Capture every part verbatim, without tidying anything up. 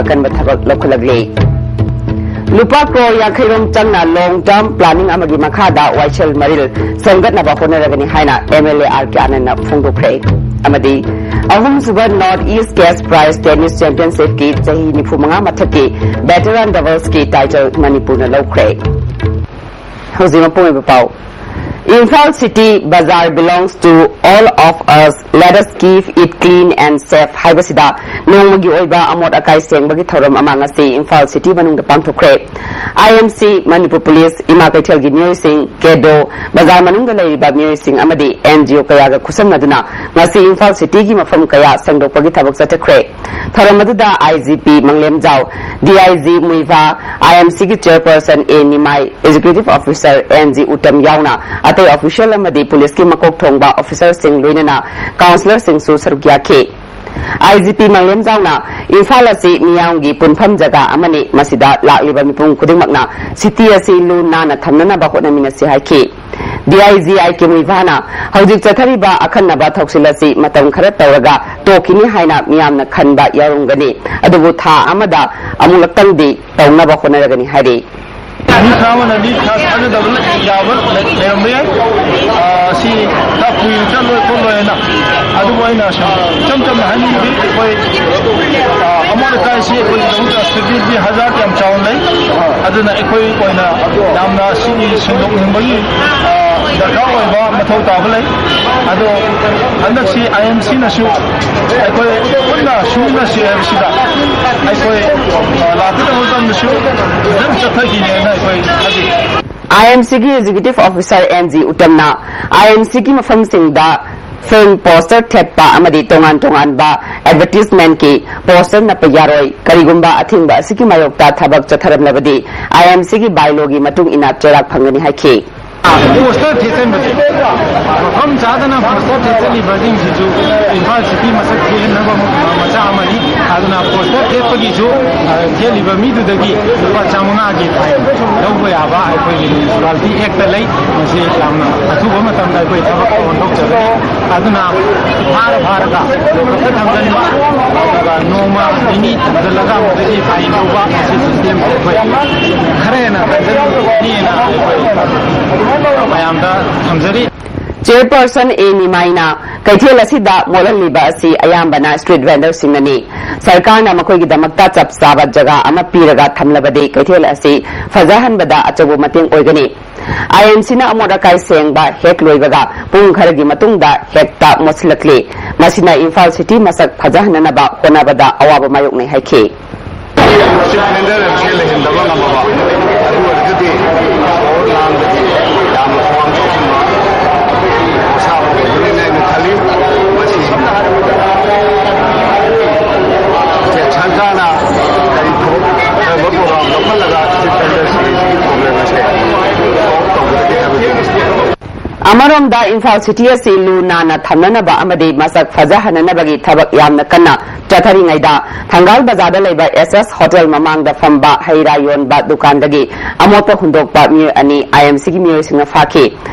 ꯑꯀꯟꯕ ꯊꯕꯛ ꯂꯧꯈꯠꯂꯛꯂꯤ꯫ ꯂꯨꯄꯥ ꯀ꯭ꯔꯣꯔ ꯌꯥꯡꯈꯩ ꯔꯣꯝ ꯆꯪꯅ long term planning ꯑꯃꯒꯤ ꯃꯈꯥꯗ ꯋꯥꯏꯁꯦꯜ ꯃꯔꯤꯜ ꯁꯦꯝꯒꯠꯅꯕ ꯍꯣꯠꯅꯔꯒꯅꯤ ꯍꯥꯏꯅ MLA R K ꯑꯅꯟꯅ ꯐꯣꯡꯗꯣꯛꯈ꯭ꯔꯦ꯫ ꯑꯃꯗꯤ ꯑꯍꯨꯝꯁꯨꯕ North East Cash Prize Tennis Championshipꯀꯤ ꯆꯍꯤ ꯅꯤꯐꯨ ꯃꯉꯥ ꯃꯊꯛꯀꯤ veteran doublesꯀꯤ title ꯃꯅꯤꯄꯨꯔꯅ ꯂꯧꯈ꯭ꯔꯦ꯫ ꯍꯧꯖꯤꯛ ꯃꯄꯨꯡ ꯑꯣꯏꯕ ꯄꯥꯎ꯫ Imphal city bazaar belongs to all of us, let us keep it clean and safe ꯍꯥꯏꯕꯁꯤꯗ ꯅꯣꯡꯃꯒꯤ ꯑꯣꯏꯕ ꯑꯃꯣꯠ ꯑꯀꯥꯏ ꯁꯦꯡꯕꯒꯤ ꯊꯧꯔꯝ ꯑꯃ ꯉꯁꯤ ꯏꯝꯐꯥꯜ city ꯃꯅꯨꯡꯗ ꯄꯥꯡꯊꯣꯛꯈ꯭ꯔꯦ꯫ IMC, ꯃꯅꯤꯄꯨꯔ ꯄꯨꯂꯤꯁ, ꯏꯃꯥ ꯀꯩꯊꯦꯜꯒꯤ ꯃꯤꯑꯣꯏꯁꯤꯡ, ꯀꯦꯗꯣ, ꯕꯖꯥꯔ ꯃꯅꯨꯡꯗ ꯂꯩꯔꯤꯕ ꯃꯤꯑꯣꯏꯁꯤꯡ ꯑꯃꯗꯤ NGO ꯀꯌꯥꯒ ꯈꯨꯠꯁꯝꯅꯗꯨꯅ ꯉꯁꯤ ꯏꯝꯐꯥꯜ cityꯒꯤ ꯃꯐꯝ ꯀꯌꯥ ꯁꯦꯡꯗꯣꯛꯄꯒꯤ ꯊꯕꯛ ꯆꯠꯊꯈ꯭ꯔꯦ꯫ ꯊꯧꯔꯝ ꯑꯗꯨꯗ IGP ꯃꯪꯂꯦꯝꯖꯥꯎ, DIG Muivah, IMCꯒꯤ chairperson A Nimai, executive officer N G Uttam ꯌꯥꯎꯅ ꯑꯇꯩ official ꯑꯃꯗꯤ ꯄꯨꯂꯤꯁꯀꯤ ꯃꯀꯣꯛ ꯊꯣꯡꯕ officerꯁꯤꯡ ꯂꯣꯏꯅꯅ councillorꯁꯤꯡꯁꯨ ꯁꯔꯨꯛ ꯌꯥꯈꯤ꯫ IGP ꯃꯪꯂꯦꯝꯖꯥꯎꯅ ꯏꯝꯐꯥꯜ ꯑꯁꯤ ꯃꯤꯌꯥꯝꯒꯤ ꯄꯨꯟꯐꯝ ꯖꯒꯥ ꯑꯃꯅꯤ, ꯃꯁꯤꯗ ꯂꯥꯛꯂꯤꯕ ꯃꯤꯄꯨꯝ ꯈꯨꯗꯤꯡꯃꯛꯅ city ꯑꯁꯤ ꯂꯨ ꯅꯥꯟꯅ ꯊꯝꯅꯅꯕ ꯍꯣꯠꯅꯃꯤꯟꯅꯁꯤ ꯍꯥꯏꯈꯤ꯫ DIG ꯑꯥꯏ ꯀꯦ ꯃꯨꯏꯚꯥꯅ ꯍꯧꯖꯤꯛ ꯆꯠꯊꯔꯤꯕ ꯑꯈꯟꯅꯕ ꯊꯧꯁꯤꯜ ꯑꯁꯤ ꯃꯇꯝ ꯈꯔ ꯇꯧꯔꯒ ꯇꯣꯛꯈꯤꯅꯤ ꯍꯥꯏꯅ ꯃꯤꯌꯥꯝꯅ ꯈꯟꯕ ꯌꯥꯎꯔꯝꯒꯅꯤ, ꯑꯗꯨꯕꯨ ꯊꯥ ꯑꯃꯗ ꯑꯃꯨꯛꯂꯛꯇꯪꯗꯤ ꯇꯧꯅꯕ ꯍꯣꯠꯅꯔꯒꯅꯤ ꯍꯥꯏꯔꯤ꯫ ꯃꯤ ꯈꯔ ꯑꯃꯅꯗꯤ ꯊꯥ ꯊꯥꯖꯗꯕ ꯂꯩ-, ꯌꯥꯕ ꯂꯩ-, ꯂꯩꯔꯝꯕ ꯌꯥꯏ꯫ ꯑꯥ, ꯁꯤ ꯈꯔ ꯀꯨꯏꯅ ꯆꯠꯂꯣꯏ ꯈꯣꯠꯂꯣꯏ ꯍꯥꯏꯅ꯫ ꯑꯗꯨꯕꯨ ꯑꯩꯅ ꯁꯨꯝ ꯏꯆꯝ ꯆꯝꯅ ꯍꯥꯏꯅꯤꯡꯕꯗꯤ ꯑꯩꯈꯣꯏ, ꯑꯥ, ꯑꯃꯣꯠ ꯑꯀꯥꯏꯁꯤ ꯑꯩꯈꯣꯏ ꯂꯧꯕꯨꯛꯇ ꯁꯤꯗꯤ ꯍꯖꯥꯔ ꯌꯥꯝ ꯆꯥꯎꯅ ꯂꯩ꯫ ꯑꯗꯨꯅ ꯑꯩꯈꯣꯏ ꯑꯣꯏꯅ ꯌꯥꯝꯅ ꯁꯤꯒꯤ ꯁꯦꯡꯗꯣꯛꯅꯤꯡꯕꯒꯤ, ꯑꯥ, ꯗꯔꯀꯥꯔ ꯑꯣꯏꯕ ꯃꯊꯧ ꯇꯥꯕ ꯂꯩ꯫ ꯑꯗꯣ ꯍꯟꯗꯛꯁꯤ IMCꯅꯁꯨ ꯑꯩꯈꯣꯏ ꯄꯨꯟꯅ ꯁꯨꯃꯤꯟꯅꯁꯤ ꯍꯥꯏꯕꯁꯤꯗ ꯑꯩꯈꯣꯏ, ꯑ, ꯂꯥꯛꯀꯗꯕ ꯃꯇꯝꯗꯁꯨ ꯐꯖꯅ ꯆꯠꯊꯈꯤꯅꯦꯅ ꯑꯩꯈꯣꯏ ꯊꯥꯖꯩ꯫ IMCꯒꯤ executive officer N G ꯎꯇꯝꯅ IMCꯒꯤ ꯃꯐꯝꯁꯤꯡꯗ film poster ꯊꯦꯠꯄ ꯑꯃꯗꯤ ꯇꯣꯉꯥꯟ ꯇꯣꯉꯥꯟꯕ advertisementꯀꯤ poster ꯅꯞꯄ ꯌꯥꯔꯣꯏ꯫ ꯀꯔꯤꯒꯨꯝꯕ ꯑꯊꯤꯡꯕ ꯑꯁꯤꯒꯤ ꯃꯥꯌꯣꯛꯇ ꯊꯕꯛ ꯆꯠꯊꯔꯝꯂꯕꯗꯤ IMCꯒꯤ bylawꯒꯤ ꯃꯇꯨꯡ ꯏꯟꯅ ꯆꯩꯔꯥꯛ ꯐꯪꯒꯅꯤ ꯍꯥꯏꯈꯤ꯫ ꯄꯣꯁꯇꯔ ꯊꯦꯠꯆꯟꯕꯁꯦ, ꯃꯐꯝ ꯆꯥꯗꯅ ꯄꯣꯁꯇꯔ ꯊꯦꯠꯆꯜꯂꯤꯕꯁꯤꯡꯁꯤꯁꯨ ꯏꯝꯐꯥꯜ city ꯃꯁꯛ ꯊꯤꯍꯟꯅꯕ ꯃꯆꯥꯛ ꯑꯃꯅꯤ꯫ ꯑꯗꯨꯅ ꯄꯣꯁꯇꯔ ꯊꯦꯠꯄꯒꯤꯁꯨ, ꯑ, ꯊꯦꯠꯂꯤꯕ ꯃꯤꯗꯨꯗꯒꯤ ꯂꯨꯄꯥ ꯆꯥꯃꯉꯥꯒꯤ ꯐꯥꯏꯟ ꯂꯧꯕ ꯌꯥꯕ ꯑꯩꯈꯣꯏꯒꯤ ꯃ꯭ꯌꯨꯅꯤꯁꯤꯄꯥꯂꯤꯇꯤ ꯑꯦꯛꯇ ꯂꯩ꯫ ꯃꯁꯤ ꯌꯥꯝꯅ ꯑꯊꯨꯕ ꯃꯇꯝꯗ ꯑꯩꯈꯣꯏ ꯊꯕꯛ ꯑꯣꯟꯊꯣꯛꯆꯒꯅꯤ꯫ ꯑꯗꯨꯅ ꯐꯥꯔ ꯐꯥꯔꯒ ꯂꯣꯀꯞꯇ ꯊꯝꯖꯤꯟꯕ, ꯑꯗꯨꯒ ꯅꯣꯡꯃ ꯅꯤꯅꯤ ꯊꯝꯖꯤꯜꯂꯒ ꯃꯗꯨꯒꯤ ꯐꯥꯏꯟ ꯂꯧꯕ, ꯃꯁꯤ ꯁꯤꯁꯇꯦꯝꯁꯦ ꯑꯩꯈꯣꯏ ꯈꯔ ꯍꯦꯟꯅ ꯀꯟꯖꯟꯒꯅꯤꯅ ꯑꯩꯈꯣꯏ ꯃꯌꯥꯝꯗ ꯊꯝꯖꯔꯤ꯫ ꯆꯤꯌꯔꯄꯔꯁꯟ ꯑꯦ ꯅꯤꯃꯥꯏꯅ ꯀꯩꯊꯦꯜ ꯑꯁꯤꯗ ꯃꯣꯠꯍꯜꯂꯤꯕ ꯑꯁꯤ ꯑꯌꯥꯝꯕꯅ ꯁ꯭ꯇ꯭ꯔꯤꯠ ꯚꯦꯟꯗꯔꯁꯤꯡꯅꯅꯤ꯫ ꯁꯔꯀꯥꯔꯅ ꯃꯈꯣꯏꯒꯤꯗꯃꯛꯇ ꯆꯞ ꯆꯥꯕ ꯖꯒꯥ ꯑꯃ ꯄꯤꯔꯒ ꯊꯝꯂꯕꯗꯤ ꯀꯩꯊꯦꯜ ꯑꯁꯤ ꯐꯖꯍꯟꯕꯗ ꯑꯆꯧꯕ ꯃꯇꯦꯡ ꯑꯣꯏꯒꯅꯤ꯫ ꯑꯥꯏ ꯑꯦꯝ ꯁꯤꯅ ꯑꯃꯣꯠ ꯑꯀꯥꯏ ꯁꯦꯡꯕ ꯍꯦꯛ ꯂꯣꯏꯕꯒ ꯄꯨꯡ ꯈꯔꯒꯤ ꯃꯇꯨꯡꯗ ꯍꯦꯛꯇ ꯃꯣꯠꯁꯤꯜꯂꯛꯂꯤ꯫ ꯃꯁꯤꯅ ꯏꯝꯐꯥꯜ ꯁꯤꯇꯤ ꯃꯁꯛ ꯐꯖꯍꯟꯅꯅꯕ ꯍꯣꯠꯅꯕꯗ ꯑꯋꯥꯕ ꯃꯥꯌꯣꯛꯅꯩ ꯍꯥꯏꯈꯤ꯫ ꯁ꯭ꯇ꯭ꯔꯤꯠ ꯚꯦꯟꯗꯔ ꯑꯁꯤ ꯂꯩꯍꯟꯗꯕ ꯉꯝꯃꯕ, ꯑꯗꯨ ꯑꯣꯏꯔꯒꯗꯤ ꯁꯣꯍꯣꯔ ꯂꯥꯟꯕꯒꯤ ꯌꯥꯝꯅ ꯈꯧꯔꯥꯡꯕ ꯃꯁꯥ ꯑꯃ ꯑꯣꯏꯒꯅꯤꯅ ꯑꯩꯅ ꯈꯜꯂꯤ꯫ ꯃꯁꯤ ꯁꯝꯅ ꯍꯥꯏꯔꯕꯗ ꯁ꯭ꯇꯦꯠ ꯁꯔꯀꯥꯔꯅ ꯀꯔꯤ ꯊꯕꯛ, ꯀꯔꯝꯕ ꯄ꯭ꯔꯣꯒ꯭ꯔꯥꯝ ꯂꯧꯈꯠꯂꯒ ꯁ꯭ꯇ꯭ꯔꯤꯠ ꯚꯦꯟꯗꯔꯁꯤꯡꯒꯤ ꯄ꯭ꯔꯣꯕ꯭ꯂꯦꯝ ꯑꯁꯦ ꯁꯣꯜꯕ ꯇꯧꯒꯗꯒꯦ ꯍꯥꯏꯕꯗꯨ꯫ ꯑꯃꯔꯣꯝꯗ ꯏꯝꯐꯥꯜ ꯁꯤꯇꯤ ꯑꯁꯤ ꯂꯨ ꯅꯥꯟꯅ ꯊꯝꯅꯅꯕ ꯑꯃꯗꯤ ꯃꯁꯛ ꯐꯖꯍꯟꯅꯅꯕꯒꯤ ꯊꯕꯛ ꯌꯥꯝꯅ ꯀꯟꯅ ꯆꯠꯊꯔꯤꯉꯩꯗ, ꯊꯪꯒꯥꯜ ꯕꯖꯥꯔꯗ ꯂꯩꯕ ꯑꯦꯁ ꯑꯦꯁ ꯍꯣꯇꯦꯜ ꯃꯃꯥꯡꯗ ꯐꯝꯕ ꯍꯩ ꯔꯥ ꯌꯣꯟꯕ ꯗꯨꯀꯥꯟꯗꯒꯤ ꯑꯃꯣꯠꯄ ꯍꯨꯟꯗꯣꯛꯄ ꯃꯤꯑꯣꯏ ꯑꯅꯤ ꯑꯥꯏ ꯑꯦꯝ ꯁꯤꯒꯤ ꯃꯤꯑꯣꯏꯁꯤꯡꯅ ꯐꯥꯈꯤ꯫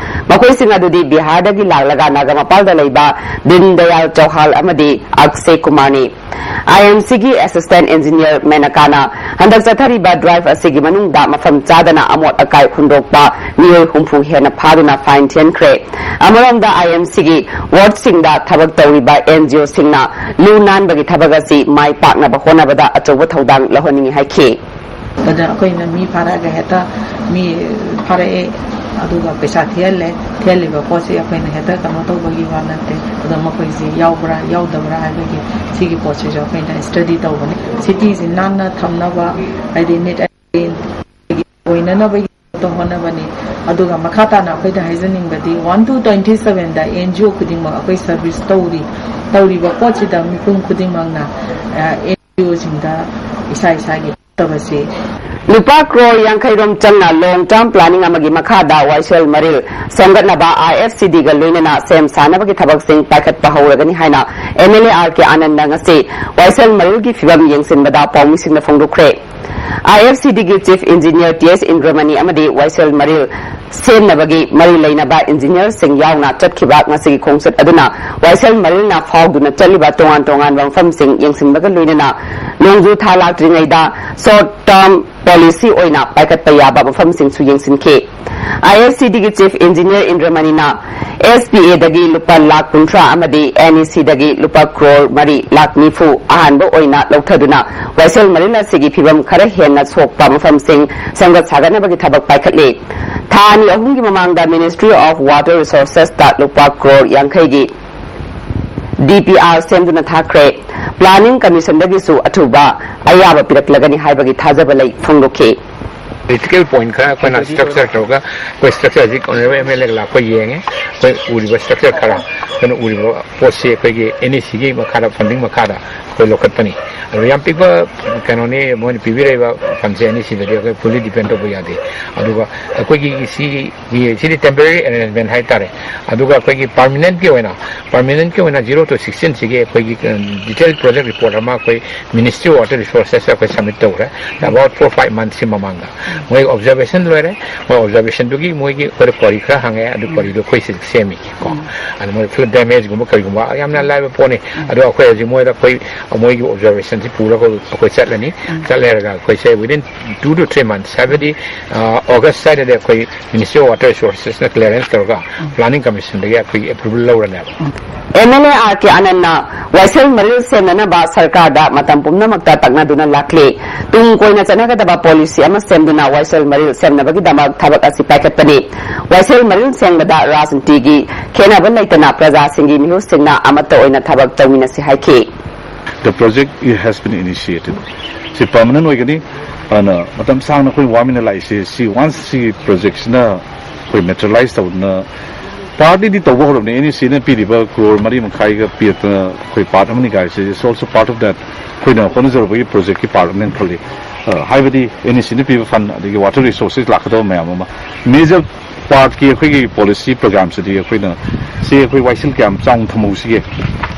ꯃꯈꯣꯏꯁꯤꯡ ꯑꯗꯨꯗꯤ ꯕꯤꯍꯥꯔꯗꯒꯤ ꯂꯥꯛꯂꯒ ꯅꯥꯒꯥꯃꯄꯥꯜꯗ ꯂꯩꯕ ꯗꯤꯟ ꯗꯌꯥꯜ ꯆꯧꯍꯥꯜ ꯑꯃꯗꯤ ꯑꯛꯁꯦ ꯀꯨꯃꯥꯔꯅꯤ꯫ ꯑꯥꯏ ꯑꯦꯝ ꯁꯤꯒꯤ ꯑꯦꯁꯤꯁꯇꯦꯟ ꯏꯟꯖꯤꯅꯤꯌꯔ ꯃꯦꯅꯀꯥꯅ ꯍꯟꯗꯛ ꯆꯠꯊꯔꯤꯕ ꯗ꯭ꯔꯥꯏꯚ ꯑꯁꯤꯒꯤ ꯃꯅꯨꯡꯗ ꯃꯐꯝ ꯆꯥꯗꯅ ꯑꯃꯣꯠ ꯑꯀꯥꯏ ꯍꯨꯟꯗꯣꯛꯄ ꯃꯤꯑꯣꯏ ꯍꯨꯝꯐꯨ ꯍꯦꯟꯅ ꯐꯥꯗꯨꯅ ꯐꯥꯏꯟ ꯊꯤꯍꯟꯈ꯭ꯔꯦ꯫ ꯑꯃꯔꯣꯝꯗ ꯑꯥꯏ ꯑꯦꯝ ꯁꯤꯒꯤ ꯋꯥꯔꯗꯁꯤꯡꯗ ꯊꯕꯛ ꯇꯧꯔꯤꯕ ꯑꯦꯟ ꯖꯤ ꯑꯣꯁꯤꯡꯅ ꯂꯨ ꯅꯥꯟꯕꯒꯤ ꯊꯕꯛ ꯑꯁꯤ ꯃꯥꯏ ꯄꯥꯛꯅꯕ ꯍꯣꯠꯅꯕꯗ ꯑꯆꯧꯕ ꯊꯧꯗꯥꯡ ꯂꯧꯍꯟꯅꯤꯡꯏ ꯍꯥꯏꯈꯤ꯫ ꯑꯗ ꯑꯩꯈꯣꯏꯅ ꯃꯤ ꯐꯥꯔꯛꯑꯒ ꯍꯦꯛꯇ ꯃꯤ ꯐꯥꯔꯛꯑꯦ, ꯑꯗꯨꯒ ꯄꯩꯁꯥ ꯊꯤꯍꯜꯂꯦ꯫ ꯊꯤꯍꯜꯂꯤꯕ ꯄꯣꯠꯁꯤ ꯑꯩꯈꯣꯏꯅ ꯍꯦꯛꯇ ꯀꯩꯅꯣ ꯇꯧꯕꯒꯤ ꯋꯥ ꯅꯠꯇꯦ꯫ ꯑꯗꯣ ꯃꯈꯣꯏꯁꯤ ꯌꯥꯎꯕ꯭ꯔꯥ ꯌꯥꯎꯗꯕ꯭ꯔꯥ ꯍꯥꯏꯕꯒꯤ ꯁꯤꯒꯤ ꯄꯣꯠꯁꯤꯁꯨ ꯑꯩꯈꯣꯏꯅ ꯁ꯭ꯇꯗꯤ ꯇꯧꯕꯅꯤ꯫ ꯁꯤꯇꯤꯁꯤ ꯅꯥꯟꯅ ꯊꯝꯅꯕ, ꯍꯥꯏꯗꯤ ꯅꯤꯠ ꯑꯦꯟ ꯑꯣꯏꯅꯅꯕꯒꯤ ꯍꯣꯠꯅꯕꯅꯤ꯫ ꯑꯗꯨꯒ ꯃꯈꯥ ꯇꯥꯅ ꯑꯩꯈꯣꯏꯗ ꯍꯥꯏꯖꯅꯤꯡꯕꯗꯤ, ꯋꯥꯟ ꯇꯨ ꯇ꯭ꯋꯦꯟꯇꯤ ꯁꯚꯦꯟꯗ ꯑꯦꯟ ꯖꯤ ꯑꯣ ꯈꯨꯗꯤꯡꯃꯛ ꯑꯩꯈꯣꯏ ꯁꯔꯚꯤꯁ ꯇꯧꯔꯤ꯫ ꯇꯧꯔꯤꯕ ꯄꯣꯠꯁꯤꯗ ꯃꯤꯄꯨꯝ ꯈꯨꯗꯤꯡꯃꯛꯅ, ꯑ, ꯑꯦꯟ ꯖꯤ ꯑꯣꯁꯤꯡꯗ ꯏꯁꯥ ꯏꯁꯥꯒꯤ ꯐꯠꯇꯕꯁꯤ ꯂꯨꯄꯥ ꯀ꯭ꯔꯣꯔ ꯌꯥꯡꯈꯩ ꯔꯣꯝ ꯆꯪꯅ ꯂꯣꯡ ꯇꯔꯝ ꯄ꯭ꯂꯥꯅꯤꯡ ꯑꯃꯒꯤ ꯃꯈꯥꯗ ꯋꯥꯏꯁꯦꯜ ꯃꯔꯤꯜ ꯁꯦꯝꯒꯠꯅꯕ ꯑꯥꯏ ꯑꯦꯐ ꯁꯤ ꯗꯤꯒ ꯂꯣꯏꯅꯅ ꯁꯦꯝ ꯁꯥꯅꯕꯒꯤ ꯊꯕꯛꯁꯤꯡ ꯄꯥꯏꯈꯠꯄ ꯍꯧꯔꯒꯅꯤ ꯍꯥꯏꯅ M L A R K Anand ꯉꯁꯤ ꯋꯥꯏꯁꯦꯜ ꯃꯔꯤꯜꯒꯤ ꯐꯤꯕꯝ ꯌꯦꯡꯁꯤꯟꯕꯗ ꯄꯥꯎꯃꯤꯁꯤꯡꯅ ꯐꯣꯡꯗꯣꯛꯈ꯭ꯔꯦ꯫ ꯑꯥꯏ ꯑꯦꯐ ꯁꯤ ꯗꯤꯒꯤ chief engineer T S Indramani ꯑꯃꯗꯤ ꯋꯥꯏꯁꯦꯜ ꯃꯔꯤꯜ ꯁꯦꯝꯅꯕꯒꯤ ꯃꯔꯤ ꯂꯩꯅꯕ ꯏꯟꯖꯤꯅꯤꯌꯔꯁꯤꯡ ꯌꯥꯎꯅ ꯆꯠꯈꯤꯕ ꯉꯁꯤꯒꯤ ꯈꯣꯡꯆꯠ ꯑꯗꯨꯅ ꯋꯥꯏꯁꯦꯜ ꯃꯔꯤꯜꯅ ꯐꯥꯎꯗꯨꯅ ꯆꯠꯂꯤꯕ ꯇꯣꯉꯥꯟ ꯇꯣꯉꯥꯟꯕ ꯃꯐꯝꯁꯤꯡ ꯌꯦꯡꯁꯤꯟꯕꯒ ꯂꯣꯏꯅꯅ ꯅꯣꯡꯖꯨ ꯊꯥ ꯂꯥꯛꯇ꯭ꯔꯤꯉꯩꯗ ꯁꯣꯔꯠ ꯇꯔꯝ ꯄꯣꯂꯤꯁꯤ ꯑꯣꯏꯅ ꯄꯥꯏꯈꯠꯄ ꯌꯥꯕ ꯃꯐꯝꯁꯤꯡꯁꯨ ꯌꯦꯡꯁꯤꯟꯈꯤ꯫ ꯑꯥꯏ ꯑꯦꯐ ꯁꯤ ꯗꯤꯒꯤ ꯆꯤꯐ ꯏꯟꯖꯤꯅꯤꯌꯔ ꯏꯟꯗ꯭ꯔꯃꯅꯤꯅ ꯑꯦꯁ ꯄꯤ ꯑꯦꯗꯒꯤ ꯂꯨꯄꯥ ꯂꯥꯈ ꯀꯨꯟꯊ꯭ꯔꯥ ꯑꯃꯗꯤ ꯑꯦꯟ ꯏ ꯁꯤꯗꯒꯤ ꯂꯨꯄꯥ ꯀ꯭ꯔꯣꯔ ꯃꯔꯤ ꯂꯥꯈ ꯅꯤꯐꯨ ꯑꯍꯥꯟꯕ ꯑꯣꯏꯅ ꯂꯧꯊꯗꯨꯅ ꯋꯥꯏꯁꯦꯜ ꯃꯔꯤꯜ ꯑꯁꯤꯒꯤ ꯐꯤꯕꯝ ꯈꯔ ꯍꯦꯟꯅ ꯁꯣꯛꯄ ꯃꯐꯝꯁꯤꯡ ꯁꯦꯝꯒꯠ ꯁꯥꯒꯠꯅꯕꯒꯤ ꯊꯕꯛ ꯄꯥꯏꯈꯠꯂꯤ꯫ ꯊꯥ ꯑꯅꯤ ꯑꯍꯨꯝꯒꯤ ꯃꯃꯥꯡꯗ ꯃꯤꯅꯤꯁꯇ꯭ꯔꯤ ꯑꯣꯐ ꯋꯥꯇꯔ ꯔꯤꯁꯣꯔꯁꯦꯁꯇ ꯂꯨꯄꯥ ꯀ꯭ꯔꯣꯔ ꯌꯥꯡꯈꯩꯒꯤ ꯗꯤ ꯄꯤ ꯑꯥꯔ ꯁꯦꯝꯗꯨꯅ ꯊꯥꯈ꯭ꯔꯦ꯫ ꯄ꯭ꯂꯥꯅꯤꯡ ꯀꯃꯤꯁꯟꯗꯒꯤꯁꯨ ꯑꯊꯨꯕ ꯑꯌꯥꯕ ꯄꯤꯔꯛꯂꯒꯅꯤ ꯍꯥꯏꯕꯒꯤ ꯊꯥꯖꯕ ꯂꯩ ꯐꯣꯡꯗꯣꯛꯈꯤ꯫ ꯄꯣꯂꯤꯇꯤꯀꯦꯜ ꯄꯣꯏꯟꯠ ꯈꯔ ꯑꯩꯈꯣꯏꯅ ꯁ꯭ꯇ꯭ꯔꯛꯆꯔ ꯇꯧꯔꯒ ꯑꯩꯈꯣꯏ ꯁ꯭ꯇ꯭ꯔꯛꯆꯔ ꯍꯧꯖꯤꯛ ꯑꯣꯅꯔꯦꯕꯜ ꯑꯦꯝ ꯑꯦꯜ ꯑꯦꯒ ꯂꯥꯛꯄ ꯌꯦꯡꯉꯦ꯫ ꯑꯩꯈꯣꯏ ꯎꯔꯤꯕ ꯁ꯭ꯇ꯭ꯔꯛꯆꯔ ꯈꯔ ꯑꯩꯈꯣꯏꯅ ꯎꯔꯤꯕ ꯄꯣꯠꯁꯤ ꯑꯩꯈꯣꯏꯒꯤ ꯑꯦꯟ ꯏ ꯁꯤꯒꯤ ꯃꯈꯥꯗ ꯐꯟꯗꯤꯡ ꯃꯈꯥꯗ ꯑꯩꯈꯣꯏ ꯂꯧꯈꯠꯄꯅꯤ꯫ ꯑꯗꯣ ꯌꯥꯝ ꯄꯤꯛꯄ ꯀꯩꯅꯣꯅꯤ ꯃꯣꯏꯅ ꯄꯤꯕꯤꯔꯛꯏꯕ ꯐꯟꯁꯦ ꯑꯦꯟ ꯏ ꯁꯤꯗꯗꯤ ꯑꯩꯈꯣꯏ ꯐꯨꯜꯂꯤ ꯗꯤꯄꯦꯟ ꯇꯧꯕ ꯌꯥꯗꯦ꯫ ꯑꯗꯨꯒ ꯑꯩꯈꯣꯏꯒꯤ ꯁꯤ ꯁꯤꯗꯤ ꯇꯦꯝꯄꯔꯦꯔꯤ ꯑꯦꯔꯦꯟꯖꯃꯦꯟ ꯍꯥꯏꯇꯥꯔꯦ꯫ ꯑꯗꯨꯒ ꯑꯩꯈꯣꯏꯒꯤ ꯄꯔꯃꯤꯅꯦꯟꯠꯀꯤ ꯑꯣꯏꯅ ꯄꯔꯃꯤꯅꯦꯟꯠꯀꯤ ꯑꯣꯏꯅ ꯖꯤꯔꯣ ꯇꯨ ꯁꯤꯛꯁꯇꯤꯟꯁꯤꯒꯤ ꯑꯩꯈꯣꯏꯒꯤ ꯗꯤꯇꯦꯜ ꯄ꯭ꯔꯣꯖꯦꯛ ꯔꯤꯄꯣꯔꯠ ꯑꯃ ꯑꯩꯈꯣꯏ ꯃꯤꯅꯤꯁꯇ꯭ꯔꯤ ꯑꯣꯐ ꯋꯥꯇꯔ ꯔꯤꯁꯣꯔꯁꯦꯁ ꯑꯩꯈꯣꯏ ꯁꯕꯃꯤꯠ ꯇꯧꯈ꯭ꯔꯦ꯫ ꯑꯕꯥꯎꯠ ꯐꯣꯔ ꯐꯥꯏꯚ ꯃꯟꯊꯁꯀꯤ ꯃꯃꯥꯡꯗ ꯃꯣꯏ ꯑꯣꯕꯖꯥꯔꯕꯦꯁꯟ ꯂꯣꯏꯔꯦ꯫ ꯃꯣꯏ ꯑꯣꯕꯖꯥꯔꯕꯦꯁꯟꯗꯨꯒꯤ ꯃꯣꯏꯒꯤ ꯑꯩꯈꯣꯏꯗ ꯀ꯭ꯋꯥꯔꯤ ꯈꯔ ꯍꯪꯉꯦ꯫ ꯑꯗꯨ ꯀ꯭ꯋꯥꯔꯤꯗꯣ ꯑꯩꯈꯣꯏ ꯁꯤꯗ ꯁꯦꯝꯃꯤ ꯀꯣ꯫ ꯑꯗꯨ ꯃꯣꯏ ꯐ꯭ꯂꯗ ꯗꯦꯃꯦꯖꯒꯨꯝꯕ ꯀꯔꯤꯒꯨꯝꯕ ꯌꯥꯝꯅ ꯂꯥꯏꯕ ꯄꯣꯠꯅꯤ꯫ ꯑꯗꯣ ꯑꯩꯈꯣꯏ ꯍꯧꯖꯤꯛ ꯃꯣꯏꯗ ꯑꯩꯈꯣꯏ ꯃꯣꯏꯒꯤ ꯑꯣꯕꯖꯥꯔꯕꯦꯁꯟꯁꯤ ꯄꯨꯔꯒ ꯑꯩꯈꯣꯏ ꯆꯠꯂꯅꯤ꯫ ꯆꯠꯂꯦꯔꯒ ꯑꯩꯈꯣꯏꯁꯦ within two two three months ꯍꯥꯏꯕꯗꯤ ꯑꯣꯒꯁ ꯁ꯭ꯋꯥꯏꯗꯗꯤ ꯑꯩꯈꯣꯏ ꯃꯤꯅꯤꯁꯇ꯭ꯔꯤ ꯑꯣꯐ ꯋꯥꯇꯔ ꯔꯤꯁꯣꯔꯁꯦꯁꯅ ꯀ꯭ꯂꯤꯌꯥꯔꯦꯟꯁ ꯇꯧꯔꯒ ꯄ꯭ꯂꯥꯅꯤꯡ ꯀꯃꯤꯁꯟꯗꯒꯤ ꯑꯩꯈꯣꯏꯒꯤ ꯑꯦꯄ꯭ꯔꯨꯕꯜ ꯂꯧꯔꯅꯦꯕ꯫ ꯑꯦꯝ ꯑꯦꯜ ꯑꯦ ꯑꯥꯔ ꯀꯦ ꯑꯥꯅꯟꯗꯅ ꯋꯥꯏꯁꯦꯜ ꯃꯔꯤꯜ ꯁꯦꯝꯅꯅꯕ ꯁꯔꯀꯥꯔꯗ ꯃꯇꯝ ꯄꯨꯝꯅꯃꯛꯇ ꯇꯛꯅꯗꯨꯅ ꯂꯥꯛꯂꯤ꯫ ꯇꯨꯡ ꯀꯣꯏꯅ ꯆꯠꯅꯒꯗꯕ ꯄꯣꯂꯤꯁꯤ ꯑꯃ ꯁꯦꯝꯗꯨꯅ ꯋꯥꯏꯁꯦꯜ ꯃꯔꯤꯜ ꯁꯦꯝꯅꯕꯒꯤꯗꯃꯛ ꯊꯕꯛ ꯑꯁꯤ ꯄꯥꯏꯈꯠꯄꯅꯤ꯫ ꯋꯥꯏꯁꯦꯜ ꯃꯔꯤꯜ ꯁꯦꯝꯕꯗ ꯔꯥꯖꯅꯤꯇꯤꯒꯤ ꯈꯦꯠꯅꯕ ꯂꯩꯇꯅ ꯄ꯭ꯔꯖꯥꯁꯤꯡꯒꯤ ꯃꯤꯍꯨꯠꯁꯤꯡꯅ ꯑꯃꯠꯇ ꯑꯣꯏꯅ ꯊꯕꯛ ꯇꯧꯃꯤꯟꯅꯁꯤ ꯍꯥꯏꯈꯤ꯫ The project has been initiated. ꯁꯤ ꯄꯔꯃꯅꯦꯟ ꯑꯣꯏꯒꯅꯤ꯫ ꯑꯗꯨꯅ ꯃꯇꯝ ꯁꯥꯡꯅ ꯑꯩꯈꯣꯏ ꯋꯥꯃꯤꯟꯅ ꯂꯥꯛꯏꯁꯦ ꯁꯤ ꯋꯥꯟꯁ ꯁꯤꯒꯤ ꯄ꯭ꯔꯣꯖꯦꯛꯁꯤꯅ ꯑꯩꯈꯣꯏ ꯃꯦꯇꯔꯤꯌꯦꯂꯥꯏꯁ ꯇꯧꯗꯅ ꯄꯥꯔꯠꯂꯤꯗꯤ ꯇꯧꯕ ꯍꯧꯔꯕꯅꯤ꯫ ꯑꯦꯟ ꯏ ꯁꯤꯅ ꯄꯤꯔꯤꯕ ꯀ꯭ꯔꯣꯔ ꯃꯔꯤ ꯃꯈꯥꯏꯒ ꯄꯤꯔꯛꯇꯅ ꯑꯩꯈꯣꯏ ꯄꯥꯔꯠ ꯑꯃꯅꯤ ꯀꯥꯏꯁꯦ is also part of that. ꯑꯩꯈꯣꯏꯅ ꯍꯣꯠꯅꯖꯔꯨꯕꯒꯤ ꯄ꯭ꯔꯣꯖꯦꯛꯀꯤ ꯄꯥꯔꯠ ꯑꯃꯅꯦꯅ ꯈꯜꯂꯤ꯫ ꯑ, ꯍꯥꯏꯕꯗꯤ ꯑꯦꯟ ꯏ ꯁꯤꯅ ꯄꯤꯕ ꯐꯟ, ꯑꯗꯒꯤ ꯋꯥꯇꯔ ꯔꯤꯁꯣꯔꯁꯦꯁ ꯂꯥꯛꯀꯗꯕ ꯃꯌꯥꯝ ꯑꯃ, ꯃꯦꯖꯔ ꯄꯥꯔꯠꯀꯤ ꯑꯩꯈꯣꯏꯒꯤ ꯄꯣꯂꯤꯁꯤ ꯄ꯭ꯔꯣꯒ꯭ꯔꯥꯝꯁꯤꯗꯤ ꯑꯩꯈꯣꯏꯅ ꯁꯤ ꯑꯩꯈꯣꯏ ꯋꯥꯏꯁꯤꯜ ꯀꯌꯥꯝ ꯆꯥꯎꯅ ꯊꯝꯍꯧꯁꯤꯒꯦ,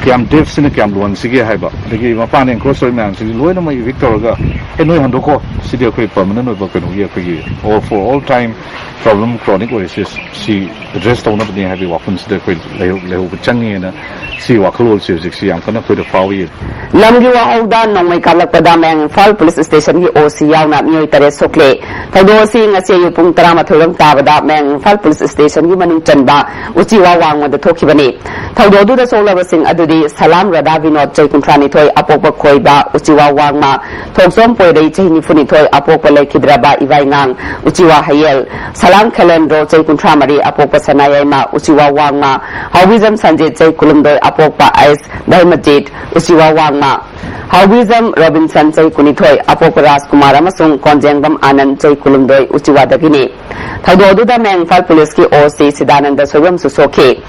ꯀꯌꯥꯝ ꯗꯦꯞꯁꯤꯅ ꯀꯌꯥꯝ ꯂꯨꯍꯟꯁꯤꯒꯦ ꯍꯥꯏꯕ, ꯑꯗꯒꯤ ꯃꯄꯥꯟꯗ ꯑꯦꯟꯀ꯭ꯔꯣꯁ ꯇꯧꯔꯤꯕ ꯃꯌꯥꯝꯁꯤꯡꯁꯤ ꯂꯣꯏꯅꯃꯛ ꯏꯚꯤꯛ ꯇꯧꯔꯒ, "ꯑꯦ, ꯅꯣꯏ ꯍꯟꯗꯣꯛꯀꯣ, ꯁꯤꯗꯤ ꯑꯩꯈꯣꯏ ꯄꯔꯃꯅꯦꯟ ꯑꯣꯏꯕ ꯀꯩꯅꯣꯒꯤ ꯑꯩꯈꯣꯏꯒꯤ all for all time problem chronic ꯑꯣꯏꯔꯤꯁꯤ ꯁꯤ ꯑꯦꯗ꯭ꯔꯦꯁ ꯇꯧꯅꯕꯅꯤ" ꯍꯥꯏꯕꯒꯤ ꯋꯥꯐꯝꯁꯤꯗ ꯑꯩꯈꯣꯏ ꯂꯩꯍꯧ-, ꯂꯩꯍꯧꯕ ꯆꯪꯉꯦꯅ ꯁꯤ ꯋꯥꯈꯜꯂꯣꯟꯁꯤ ꯍꯧꯖꯤꯛꯁꯤ ꯌꯥꯝ ꯀꯟꯅ ꯑꯩꯈꯣꯏꯗ ꯐꯥꯎꯏ꯫ ꯂꯝꯒꯤ ꯋꯥꯍꯧꯗ ꯅꯣꯡꯃꯩ ꯀꯥꯞꯂꯛꯄꯗ ꯃꯌꯥꯡ ꯏꯝꯐꯥꯜ ꯄꯨꯂꯤꯁ ꯁ꯭ꯇꯦꯁꯟꯒꯤ ꯑꯣ ꯁꯤ ꯌꯥꯎꯅ ꯃꯤꯑꯣꯏ ꯇꯔꯦꯠ ꯁꯣꯛꯂꯦ꯫ ꯊꯧꯗꯣꯛ ꯑꯁꯤ ꯉꯁꯤ ꯑꯌꯨꯛ ꯄꯨꯡ ꯇꯔꯥꯃꯥꯊꯣꯏ ꯔꯣꯝ ꯇꯥꯕꯗ ꯃꯌꯥꯡ ꯏꯝꯐꯥꯜ ꯄꯨꯂꯤꯁ ꯁ꯭ꯇꯦꯁꯟꯒꯤ ꯃꯅꯨꯡ ꯆꯟꯕ ꯎꯆꯤꯋꯥ ꯋꯥꯡꯃꯗ ꯊꯣꯛꯈꯤꯕꯅꯤ꯫ ꯊꯧꯗꯣꯛ ꯑꯗꯨꯗ ꯁꯣꯛꯂꯕꯁꯤꯡ ꯑꯗꯨꯗꯤ ꯁꯂꯥꯝ ꯔꯥꯙꯥ ꯕꯤꯅꯣꯗ, ꯆꯍꯤ ꯀꯨꯟꯊ꯭ꯔꯥ ꯅꯤꯊꯣꯏ, ꯑꯄꯣꯛꯄ ꯈꯣꯏꯕ, ꯎꯆꯤꯋꯥ ꯋꯥꯡꯃ, ꯊꯣꯛꯆꯣꯝ ꯄꯣꯏꯔꯩ, ꯆꯍꯤ ꯅꯤꯐꯨ ꯅꯤꯊꯣꯏ, ꯑꯄꯣꯛꯄ ꯂꯩꯈꯤꯗ꯭ꯔꯕ ꯏꯕꯥꯏꯉꯥꯡ, ꯎꯆꯤꯋꯥ ꯍꯌꯦꯜ, ꯁꯂꯥꯝ ꯈꯦꯂꯦꯟꯗ꯭ꯔꯣ, ꯆꯍꯤ ꯀꯨꯟꯊ꯭ꯔꯥ ꯃꯔꯤ, ꯑꯄꯣꯛꯄ ꯁꯅꯥꯌꯥꯏꯃ, ꯎꯆꯤꯋꯥ ꯋꯥꯡꯃ, ꯍꯥꯎꯕꯤꯖꯝ ꯁꯟꯖꯤꯠ, ꯆꯍꯤ ꯀꯨꯟꯍꯨꯝꯗꯣꯏ, ꯑꯄꯣꯛꯄ ꯑꯩꯁ ꯙꯔꯃꯖꯤꯠ, ꯎꯆꯤꯋꯥ ꯋꯥꯡꯃ, ꯍꯥꯎꯕꯤꯖꯝ ꯔꯣꯕꯤꯟꯁꯟ, ꯆꯍꯤ ꯀꯨꯟꯅꯤꯊꯣꯏ, ꯑꯄꯣꯛꯄ ꯔꯥꯖꯀꯨꯃꯥꯔ ꯑꯃꯁꯨꯡ ꯀꯣꯟꯖꯦꯡꯕꯝ ꯑꯥꯅꯟꯗ, ꯆꯍꯤ ꯀꯨꯟꯍꯨꯝꯗꯣꯏ, ꯎꯆꯤꯋꯥꯗꯒꯤꯅꯤ꯫ ꯊꯧꯗꯣꯛ ꯑꯗꯨꯗ ꯃꯌꯥꯡ ꯏꯝꯐꯥꯜ ꯄꯨꯂꯤꯁꯀꯤ ꯑꯣ ꯁꯤ ꯁꯤꯗꯥꯅꯟꯗ ꯁꯣꯏꯕꯝꯁꯨ ꯁꯣꯛꯈꯤ꯫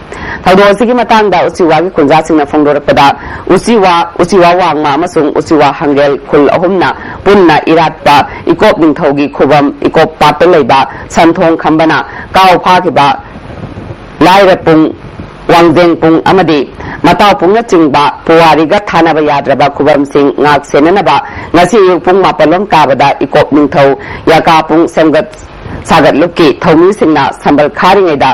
ꯊꯧꯗꯣꯛ ꯑꯁꯤꯒꯤ ꯃꯇꯥꯡꯗ ꯎꯆꯤꯋꯥꯒꯤ ꯈꯨꯟꯖꯥꯁꯤꯡꯅ ꯐꯣꯡꯗꯣꯔꯛꯄꯗ, ꯎꯆꯤꯋꯥ, ꯎꯆꯤꯋꯥ ꯋꯥꯡꯃ ꯑꯃꯁꯨꯡ ꯎꯆꯤꯋꯥ ꯍꯪꯒꯦꯜ ꯈꯨꯜ ꯑꯍꯨꯝꯅ ꯄꯨꯟꯅ ꯏꯔꯥꯠꯄ ꯏꯀꯣꯞ ꯅꯤꯡꯊꯧꯒꯤ ꯈꯨꯕꯝ ꯏꯀꯣꯞ ꯄꯥꯠꯇ ꯂꯩꯕ ꯁꯟꯊꯣꯡ ꯈꯝꯕꯅ ꯀꯥꯎ ꯐꯥꯈꯤꯕ ꯂꯥꯏꯔꯄꯨꯡ, ꯋꯥꯡꯖꯦꯡꯄꯨꯡ ꯑꯃꯗꯤ ꯃꯇꯥꯎꯄꯨꯡꯅꯆꯤꯡꯕ ꯄꯨꯋꯥꯔꯤꯒ ꯊꯥꯅꯕ ꯌꯥꯗ꯭ꯔꯕ ꯈꯨꯕꯝꯁꯤꯡ ꯉꯥꯛ ꯁꯦꯟꯅꯅꯕ ꯉꯁꯤ ꯑꯌꯨꯛ ꯄꯨꯡ ꯃꯥꯄꯜ ꯂꯣꯝ ꯇꯥꯕꯗ ꯏꯀꯣꯞ ꯅꯤꯡꯊꯧ ꯌꯥꯀꯥꯄꯨꯡ ꯁꯦꯝꯒꯠ ꯁꯥꯒꯠꯂꯨꯞꯀꯤ ꯊꯧꯃꯤꯁꯤꯡꯅ ꯁꯝꯕꯜ ꯈꯥꯔꯤꯉꯩꯗ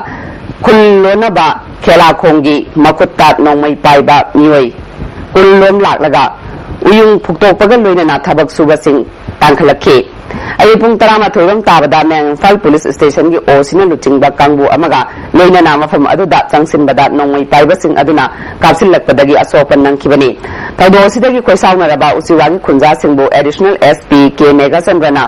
ꯈꯨꯜ ꯂꯣꯟꯅꯕ ꯈꯦꯂꯥꯈꯣꯡꯒꯤ ꯃꯈꯨꯠꯇ ꯅꯣꯡꯃꯩ ꯄꯥꯏꯕ ꯃꯤꯑꯣꯏ ꯀꯨꯟ ꯂꯣꯝ ꯂꯥꯛꯂꯒ ꯎꯌꯨꯡ ꯐꯨꯛꯇꯣꯛꯄꯒ ꯂꯣꯏꯅꯅ ꯊꯕꯛ ꯁꯨꯕꯁꯤꯡ ꯇꯥꯟꯈꯠꯂꯛꯈꯤ꯫ ꯑꯌꯨꯛ ꯄꯨꯡ ꯇꯔꯥꯃꯥꯊꯣꯏ ꯔꯣꯝ ꯇꯥꯕꯗ ꯃꯌꯥꯡ ꯏꯝꯐꯥꯜ ꯄꯨꯂꯤꯁ ꯁ꯭ꯇꯦꯁꯟꯒꯤ ꯑꯣ ꯁꯤꯅ ꯂꯨꯆꯤꯡꯕ ꯀꯥꯡꯕꯨ ꯑꯃꯒ ꯂꯣꯏꯅꯅ ꯃꯐꯝ ꯑꯗꯨꯗ ꯆꯪꯁꯤꯟꯕꯗ ꯅꯣꯡꯃꯩ ꯄꯥꯏꯕꯁꯤꯡ ꯑꯗꯨꯅ ꯀꯥꯞꯁꯤꯜꯂꯛꯄꯗꯒꯤ ꯑꯁꯣꯛ ꯑꯄꯟ ꯅꯪꯈꯤꯕꯅꯤ꯫ ꯊꯧꯗꯣꯛ ꯑꯁꯤꯗꯒꯤ ꯈꯣꯏꯁꯥꯎꯅꯔꯕ ꯎꯆꯤꯋꯥꯒꯤ ꯈꯨꯟꯖꯥꯁꯤꯡꯕꯨ ꯑꯦꯗꯤꯁꯅꯦꯜ ꯑꯦꯁ ꯄꯤ ꯀꯦ ꯃꯦꯘꯆꯟꯗ꯭ꯔꯅ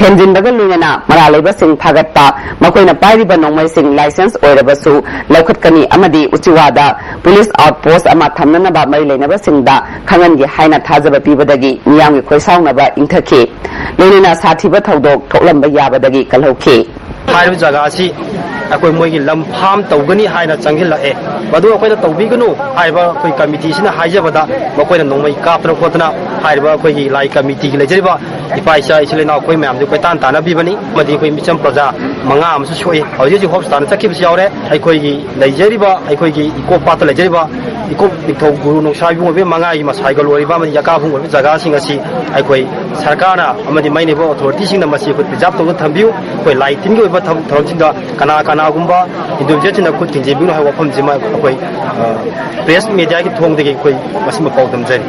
ꯊꯦꯝꯖꯤꯟꯕꯒ ꯂꯣꯏꯅꯅ ꯃꯔꯥꯜ ꯂꯩꯕꯁꯤꯡ ꯐꯥꯒꯠꯄ, ꯃꯈꯣꯏꯅ ꯄꯥꯏꯔꯤꯕ ꯅꯣꯡꯃꯩꯁꯤꯡ ꯂꯥꯏꯁꯦꯟꯁ ꯑꯣꯏꯔꯕꯁꯨ ꯂꯧꯈꯠꯀꯅꯤ ꯑꯃꯗꯤ ꯎꯆꯤꯋꯥꯗ ꯄꯨꯂꯤꯁ ꯑꯥꯎꯠ ꯄꯣꯁ ꯑꯃ ꯊꯝꯅꯅꯕ ꯃꯔꯤ ꯂꯩꯅꯕꯁꯤꯡꯗ ꯈꯪꯍꯟꯒꯦ ꯍꯥꯏꯅ ꯊꯥꯖꯕ ꯄꯤꯕꯗꯒꯤ ꯃꯤꯌꯥꯝꯒꯤ ꯈꯣꯏꯁꯥꯎꯅꯕ ꯏꯪꯊꯈꯤ꯫ ꯂꯣꯏꯅꯅ ꯁꯥꯊꯤꯕ ꯊꯧꯗꯣꯛ ꯊꯣꯛꯂꯝꯕ ꯌꯥꯕꯗꯒꯤ ꯀꯜꯍꯧꯈꯤ꯫ ꯍꯥꯏꯔꯤꯕ ꯖꯒꯥ ꯑꯁꯤ ꯑꯩꯈꯣꯏ ꯃꯣꯏꯒꯤ ꯂꯝ ꯐꯥꯝ ꯇꯧꯒꯅꯤ ꯍꯥꯏꯅ ꯆꯪꯁꯤꯜꯂꯛꯑꯦ꯫ ꯃꯗꯨ ꯑꯩꯈꯣꯏꯅ ꯇꯧꯕꯤꯒꯅꯨ ꯍꯥꯏꯔꯤꯕ ꯑꯩꯈꯣꯏ ꯀꯃꯤꯇꯤꯁꯤꯅ ꯍꯥꯏꯖꯕꯗ, ꯃꯈꯣꯏꯅ ꯅꯣꯡꯃꯩ ꯀꯥꯞꯇꯅ ꯈꯣꯠꯇꯅ ꯍꯥꯏꯔꯤꯕ ꯑꯩꯈꯣꯏꯒꯤ ꯂꯥꯏ ꯀꯃꯤꯇꯤꯒꯤ ꯂꯩꯖꯔꯤꯕ ꯏꯄꯥ ꯏꯆꯥ ꯏꯆꯤꯜ ꯏꯅꯥꯎ ꯑꯩꯈꯣꯏ ꯃꯌꯥꯝꯁꯦ ꯀꯣꯏꯇꯥꯟ ꯇꯥꯟꯅꯕꯤꯕꯅꯤ꯫ ꯑꯃꯗꯤ ꯑꯩꯈꯣꯏ ꯃꯤꯆꯝ ꯄ꯭ꯔꯖꯥ ꯃꯉꯥ ꯑꯃꯁꯨ ꯁꯣꯛꯏ꯫ ꯍꯧꯖꯤꯛ ꯍꯧꯖꯤꯛ ꯍꯣꯁꯄꯤꯇꯥꯜꯗ ꯆꯠꯈꯤꯕꯁꯨ ꯌꯥꯎꯔꯦ꯫ ꯑꯩꯈꯣꯏꯒꯤ ꯂꯩꯖꯔꯤꯕ, ꯑꯩꯈꯣꯏꯒꯤ ꯏꯀꯣꯛ ꯄꯥꯠꯇ ꯂꯩꯖꯔꯤꯕ ꯏꯀꯣꯛ ꯅꯤꯡꯊꯧ ꯒꯨꯔꯨ ꯅꯣꯡꯁꯥ ꯏꯕꯨꯡ ꯑꯣꯏꯕ ꯃꯉꯥꯒꯤ ꯃꯁꯥꯏꯒ ꯂꯣꯏꯔꯤꯕ ꯑꯃꯗꯤ ꯌꯀꯥꯕꯨꯡ ꯑꯣꯏꯕ ꯖꯒꯥꯁꯤꯡ ꯑꯁꯤ ꯑꯩꯈꯣꯏ ꯁꯔꯀꯥꯔꯅ ꯑꯃꯗꯤ ꯃꯩ ꯂꯩꯕ ꯑꯣꯊꯣꯔꯤꯇꯤꯁꯤꯡꯅ ꯃꯁꯤ ꯑꯩꯈꯣꯏ ꯄ꯭ꯔꯤꯖꯥꯕ ꯇꯧꯗꯨꯅ ꯊꯝꯕꯤꯌꯨ꯫ ꯑꯩꯈꯣꯏ ꯂꯥꯏ ꯇꯤꯟꯒꯤ ꯑꯣꯏꯕ ꯊꯕꯛ ꯊꯧꯔꯝꯁꯤꯡꯗ ꯀꯅꯥ ꯀꯅꯥꯒꯨꯝꯕ ꯏꯟꯗꯤꯚꯤꯖꯨꯋꯦꯜꯁꯤꯡꯅ ꯈꯨꯠ ꯊꯤꯡꯖꯤꯟꯕꯤꯒꯅꯨ ꯍꯥꯏꯕ ꯋꯥꯐꯝꯁꯤꯃ ꯑꯩꯈꯣꯏ, ꯑ, ꯄ꯭ꯔꯦꯁ ꯃꯦꯗꯤꯌꯥꯒꯤ ꯊꯣꯡꯗꯒꯤ ꯑꯩꯈꯣꯏ ꯃꯁꯤꯃ ꯄꯥꯎꯗꯝꯖꯔꯤ꯫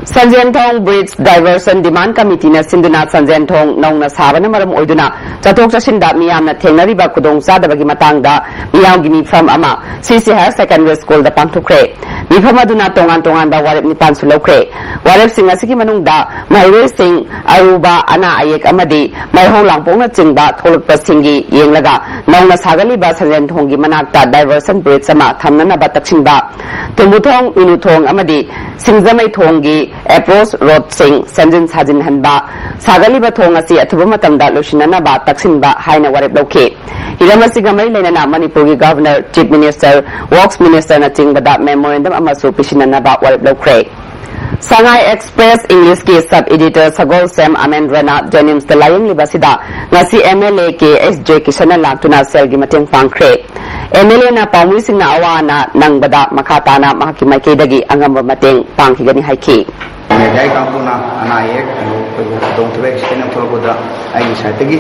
ꯁꯟꯖꯦꯟꯊꯣꯡ ꯕ꯭ꯔꯤꯖ ꯗꯥꯏꯚꯔꯁꯟ ꯗꯤꯃꯥꯟ ꯀꯃꯤꯇꯤꯅ ꯁꯤꯟꯗꯨꯅ ꯁꯟꯖꯦꯟꯊꯣꯡ ꯅꯧꯅ ꯁꯥꯕꯅ ꯃꯔꯝ ꯑꯣꯏꯗꯨꯅ ꯆꯠꯊꯣꯛ ꯆꯠꯁꯤꯟꯗ ꯃꯤꯌꯥꯝꯅ ꯊꯦꯡꯅꯔꯤꯕ ꯈꯨꯗꯣꯡꯆꯥꯗꯕꯒꯤ ꯃꯇꯥꯡꯗ ꯃꯤꯌꯥꯝꯒꯤ ꯃꯤꯐꯝ ꯑꯃ ꯁꯤ ꯁꯤ ꯍꯥꯌꯔ ꯁꯦꯀꯦꯟꯗꯔꯤ ꯁ꯭ꯀꯨꯜꯗ ꯄꯥꯡꯊꯣꯛꯈ꯭ꯔꯦ꯫ ꯃꯤꯐꯝ ꯑꯗꯨꯅ ꯇꯣꯉꯥꯟ ꯇꯣꯉꯥꯟꯕ ꯋꯥꯔꯦꯞ ꯅꯤꯄꯥꯟꯁꯨ ꯂꯧꯈ꯭ꯔꯦ꯫ ꯋꯥꯔꯦꯞꯁꯤꯡ ꯑꯁꯤꯒꯤ ꯃꯅꯨꯡꯗ ꯃꯍꯩꯔꯣꯏꯁꯤꯡ, ꯑꯔꯨꯕ ꯑꯅꯥ ꯑꯌꯦꯛ ꯑꯃꯗꯤ ꯃꯩꯍꯧ ꯂꯥꯡꯄꯣꯛꯅꯆꯤꯡꯕ ꯊꯣꯛꯂꯛꯄꯁꯤꯡꯒꯤ ꯌꯦꯡꯂꯒ ꯅꯧꯅ ꯁꯥꯒꯠꯂꯤꯕ ꯁꯟꯖꯦꯟꯊꯣꯡꯒꯤ ꯃꯅꯥꯛꯇ ꯗꯥꯏꯚꯔꯁꯟ ꯕ꯭ꯔꯤꯖ ꯑꯃ ꯊꯝꯅꯅꯕ ꯇꯛꯁꯤꯟꯕ, ꯊꯨꯝꯕꯨꯊꯣꯡ, ꯃꯤꯅꯨꯊꯣꯡ ꯑꯃꯗꯤ ꯁꯤꯡꯖꯃꯩꯊꯣꯡꯒꯤ ꯑꯦꯄ꯭ꯔꯣꯆ ꯔꯣꯗꯁꯤꯡ ꯁꯦꯝꯖꯤꯟ ꯁꯥꯖꯤꯟꯍꯟꯕ, ꯁꯥꯒꯠꯂꯤꯕ ꯊꯣꯡ ꯑꯁꯤ ꯑꯊꯨꯕ ꯃꯇꯝꯗ ꯂꯣꯏꯁꯤꯟꯅꯅꯕ ꯇꯛꯁꯤꯟꯕ ꯍꯥꯏꯅ ꯋꯥꯔꯦꯞ ꯂꯧꯈꯤ꯫ ꯍꯤꯔꯝ ꯑꯁꯤꯒ ꯃꯔꯤ ꯂꯩꯅꯅ ꯃꯅꯤꯄꯨꯔꯒꯤ ꯒꯚꯔꯅꯔ, ꯆꯤꯐ ꯃꯤꯅꯤꯁꯇꯔ, ꯋꯔꯛꯁ ꯃꯤꯅꯤꯁꯇꯔꯅꯆꯤꯡꯕꯗ ꯃꯦꯃꯣꯔꯦꯟꯗꯝ ꯑꯃꯁꯨ ꯄꯤꯁꯤꯟꯅꯅꯕ ꯋꯥꯔꯦꯞ ꯂꯧꯈ꯭ꯔꯦ꯫ ꯁꯉꯥꯏ ꯑꯦꯛꯁꯄ꯭ꯔꯦꯁ ꯏꯪꯂꯤꯁꯀꯤ ꯁꯕ ꯏꯗꯤꯇꯔ ꯁꯒꯣꯜꯁꯦꯝ ꯑꯃꯦꯟꯗ꯭ꯔꯅ ꯖꯦꯅꯤꯝꯁꯇ ꯂꯥꯌꯦꯡꯂꯤꯕ ꯑꯁꯤꯗ ꯉꯁꯤ M L A K S J ꯀꯤꯁꯟꯅ ꯂꯥꯛꯇꯨꯅ ꯁꯦꯜꯒꯤ ꯃꯇꯦꯡ ꯄꯥꯡꯈ꯭ꯔꯦ꯫ ꯑꯦꯝ ꯑꯦꯜ ꯑꯦꯅ ꯄꯥꯎꯃꯤꯁꯤꯡꯅ ꯑꯋꯥ ꯑꯅꯥ ꯅꯪꯕꯗ ꯃꯈꯥ ꯇꯥꯅ ꯃꯍꯥꯛꯀꯤ ꯃꯥꯏꯀꯩꯗꯒꯤ ꯑꯉꯝꯕ ꯃꯇꯦꯡ ꯄꯥꯡꯈꯤꯒꯅꯤ ꯍꯥꯏꯈꯤ꯫ ꯃꯦꯗꯤꯌꯥꯒꯤ ꯀꯥꯡꯕꯨꯅ ꯑꯅꯥ ꯑꯌꯦꯛ, ꯑꯩꯈꯣꯏꯕꯨ ꯈꯨꯗꯣꯡꯊꯤꯕ ꯑꯦꯛꯁꯤꯗꯦꯟ ꯑꯃ ꯊꯣꯛꯂꯛꯄꯗ ꯑꯩꯒꯤ ꯁꯥꯏꯠꯇꯒꯤ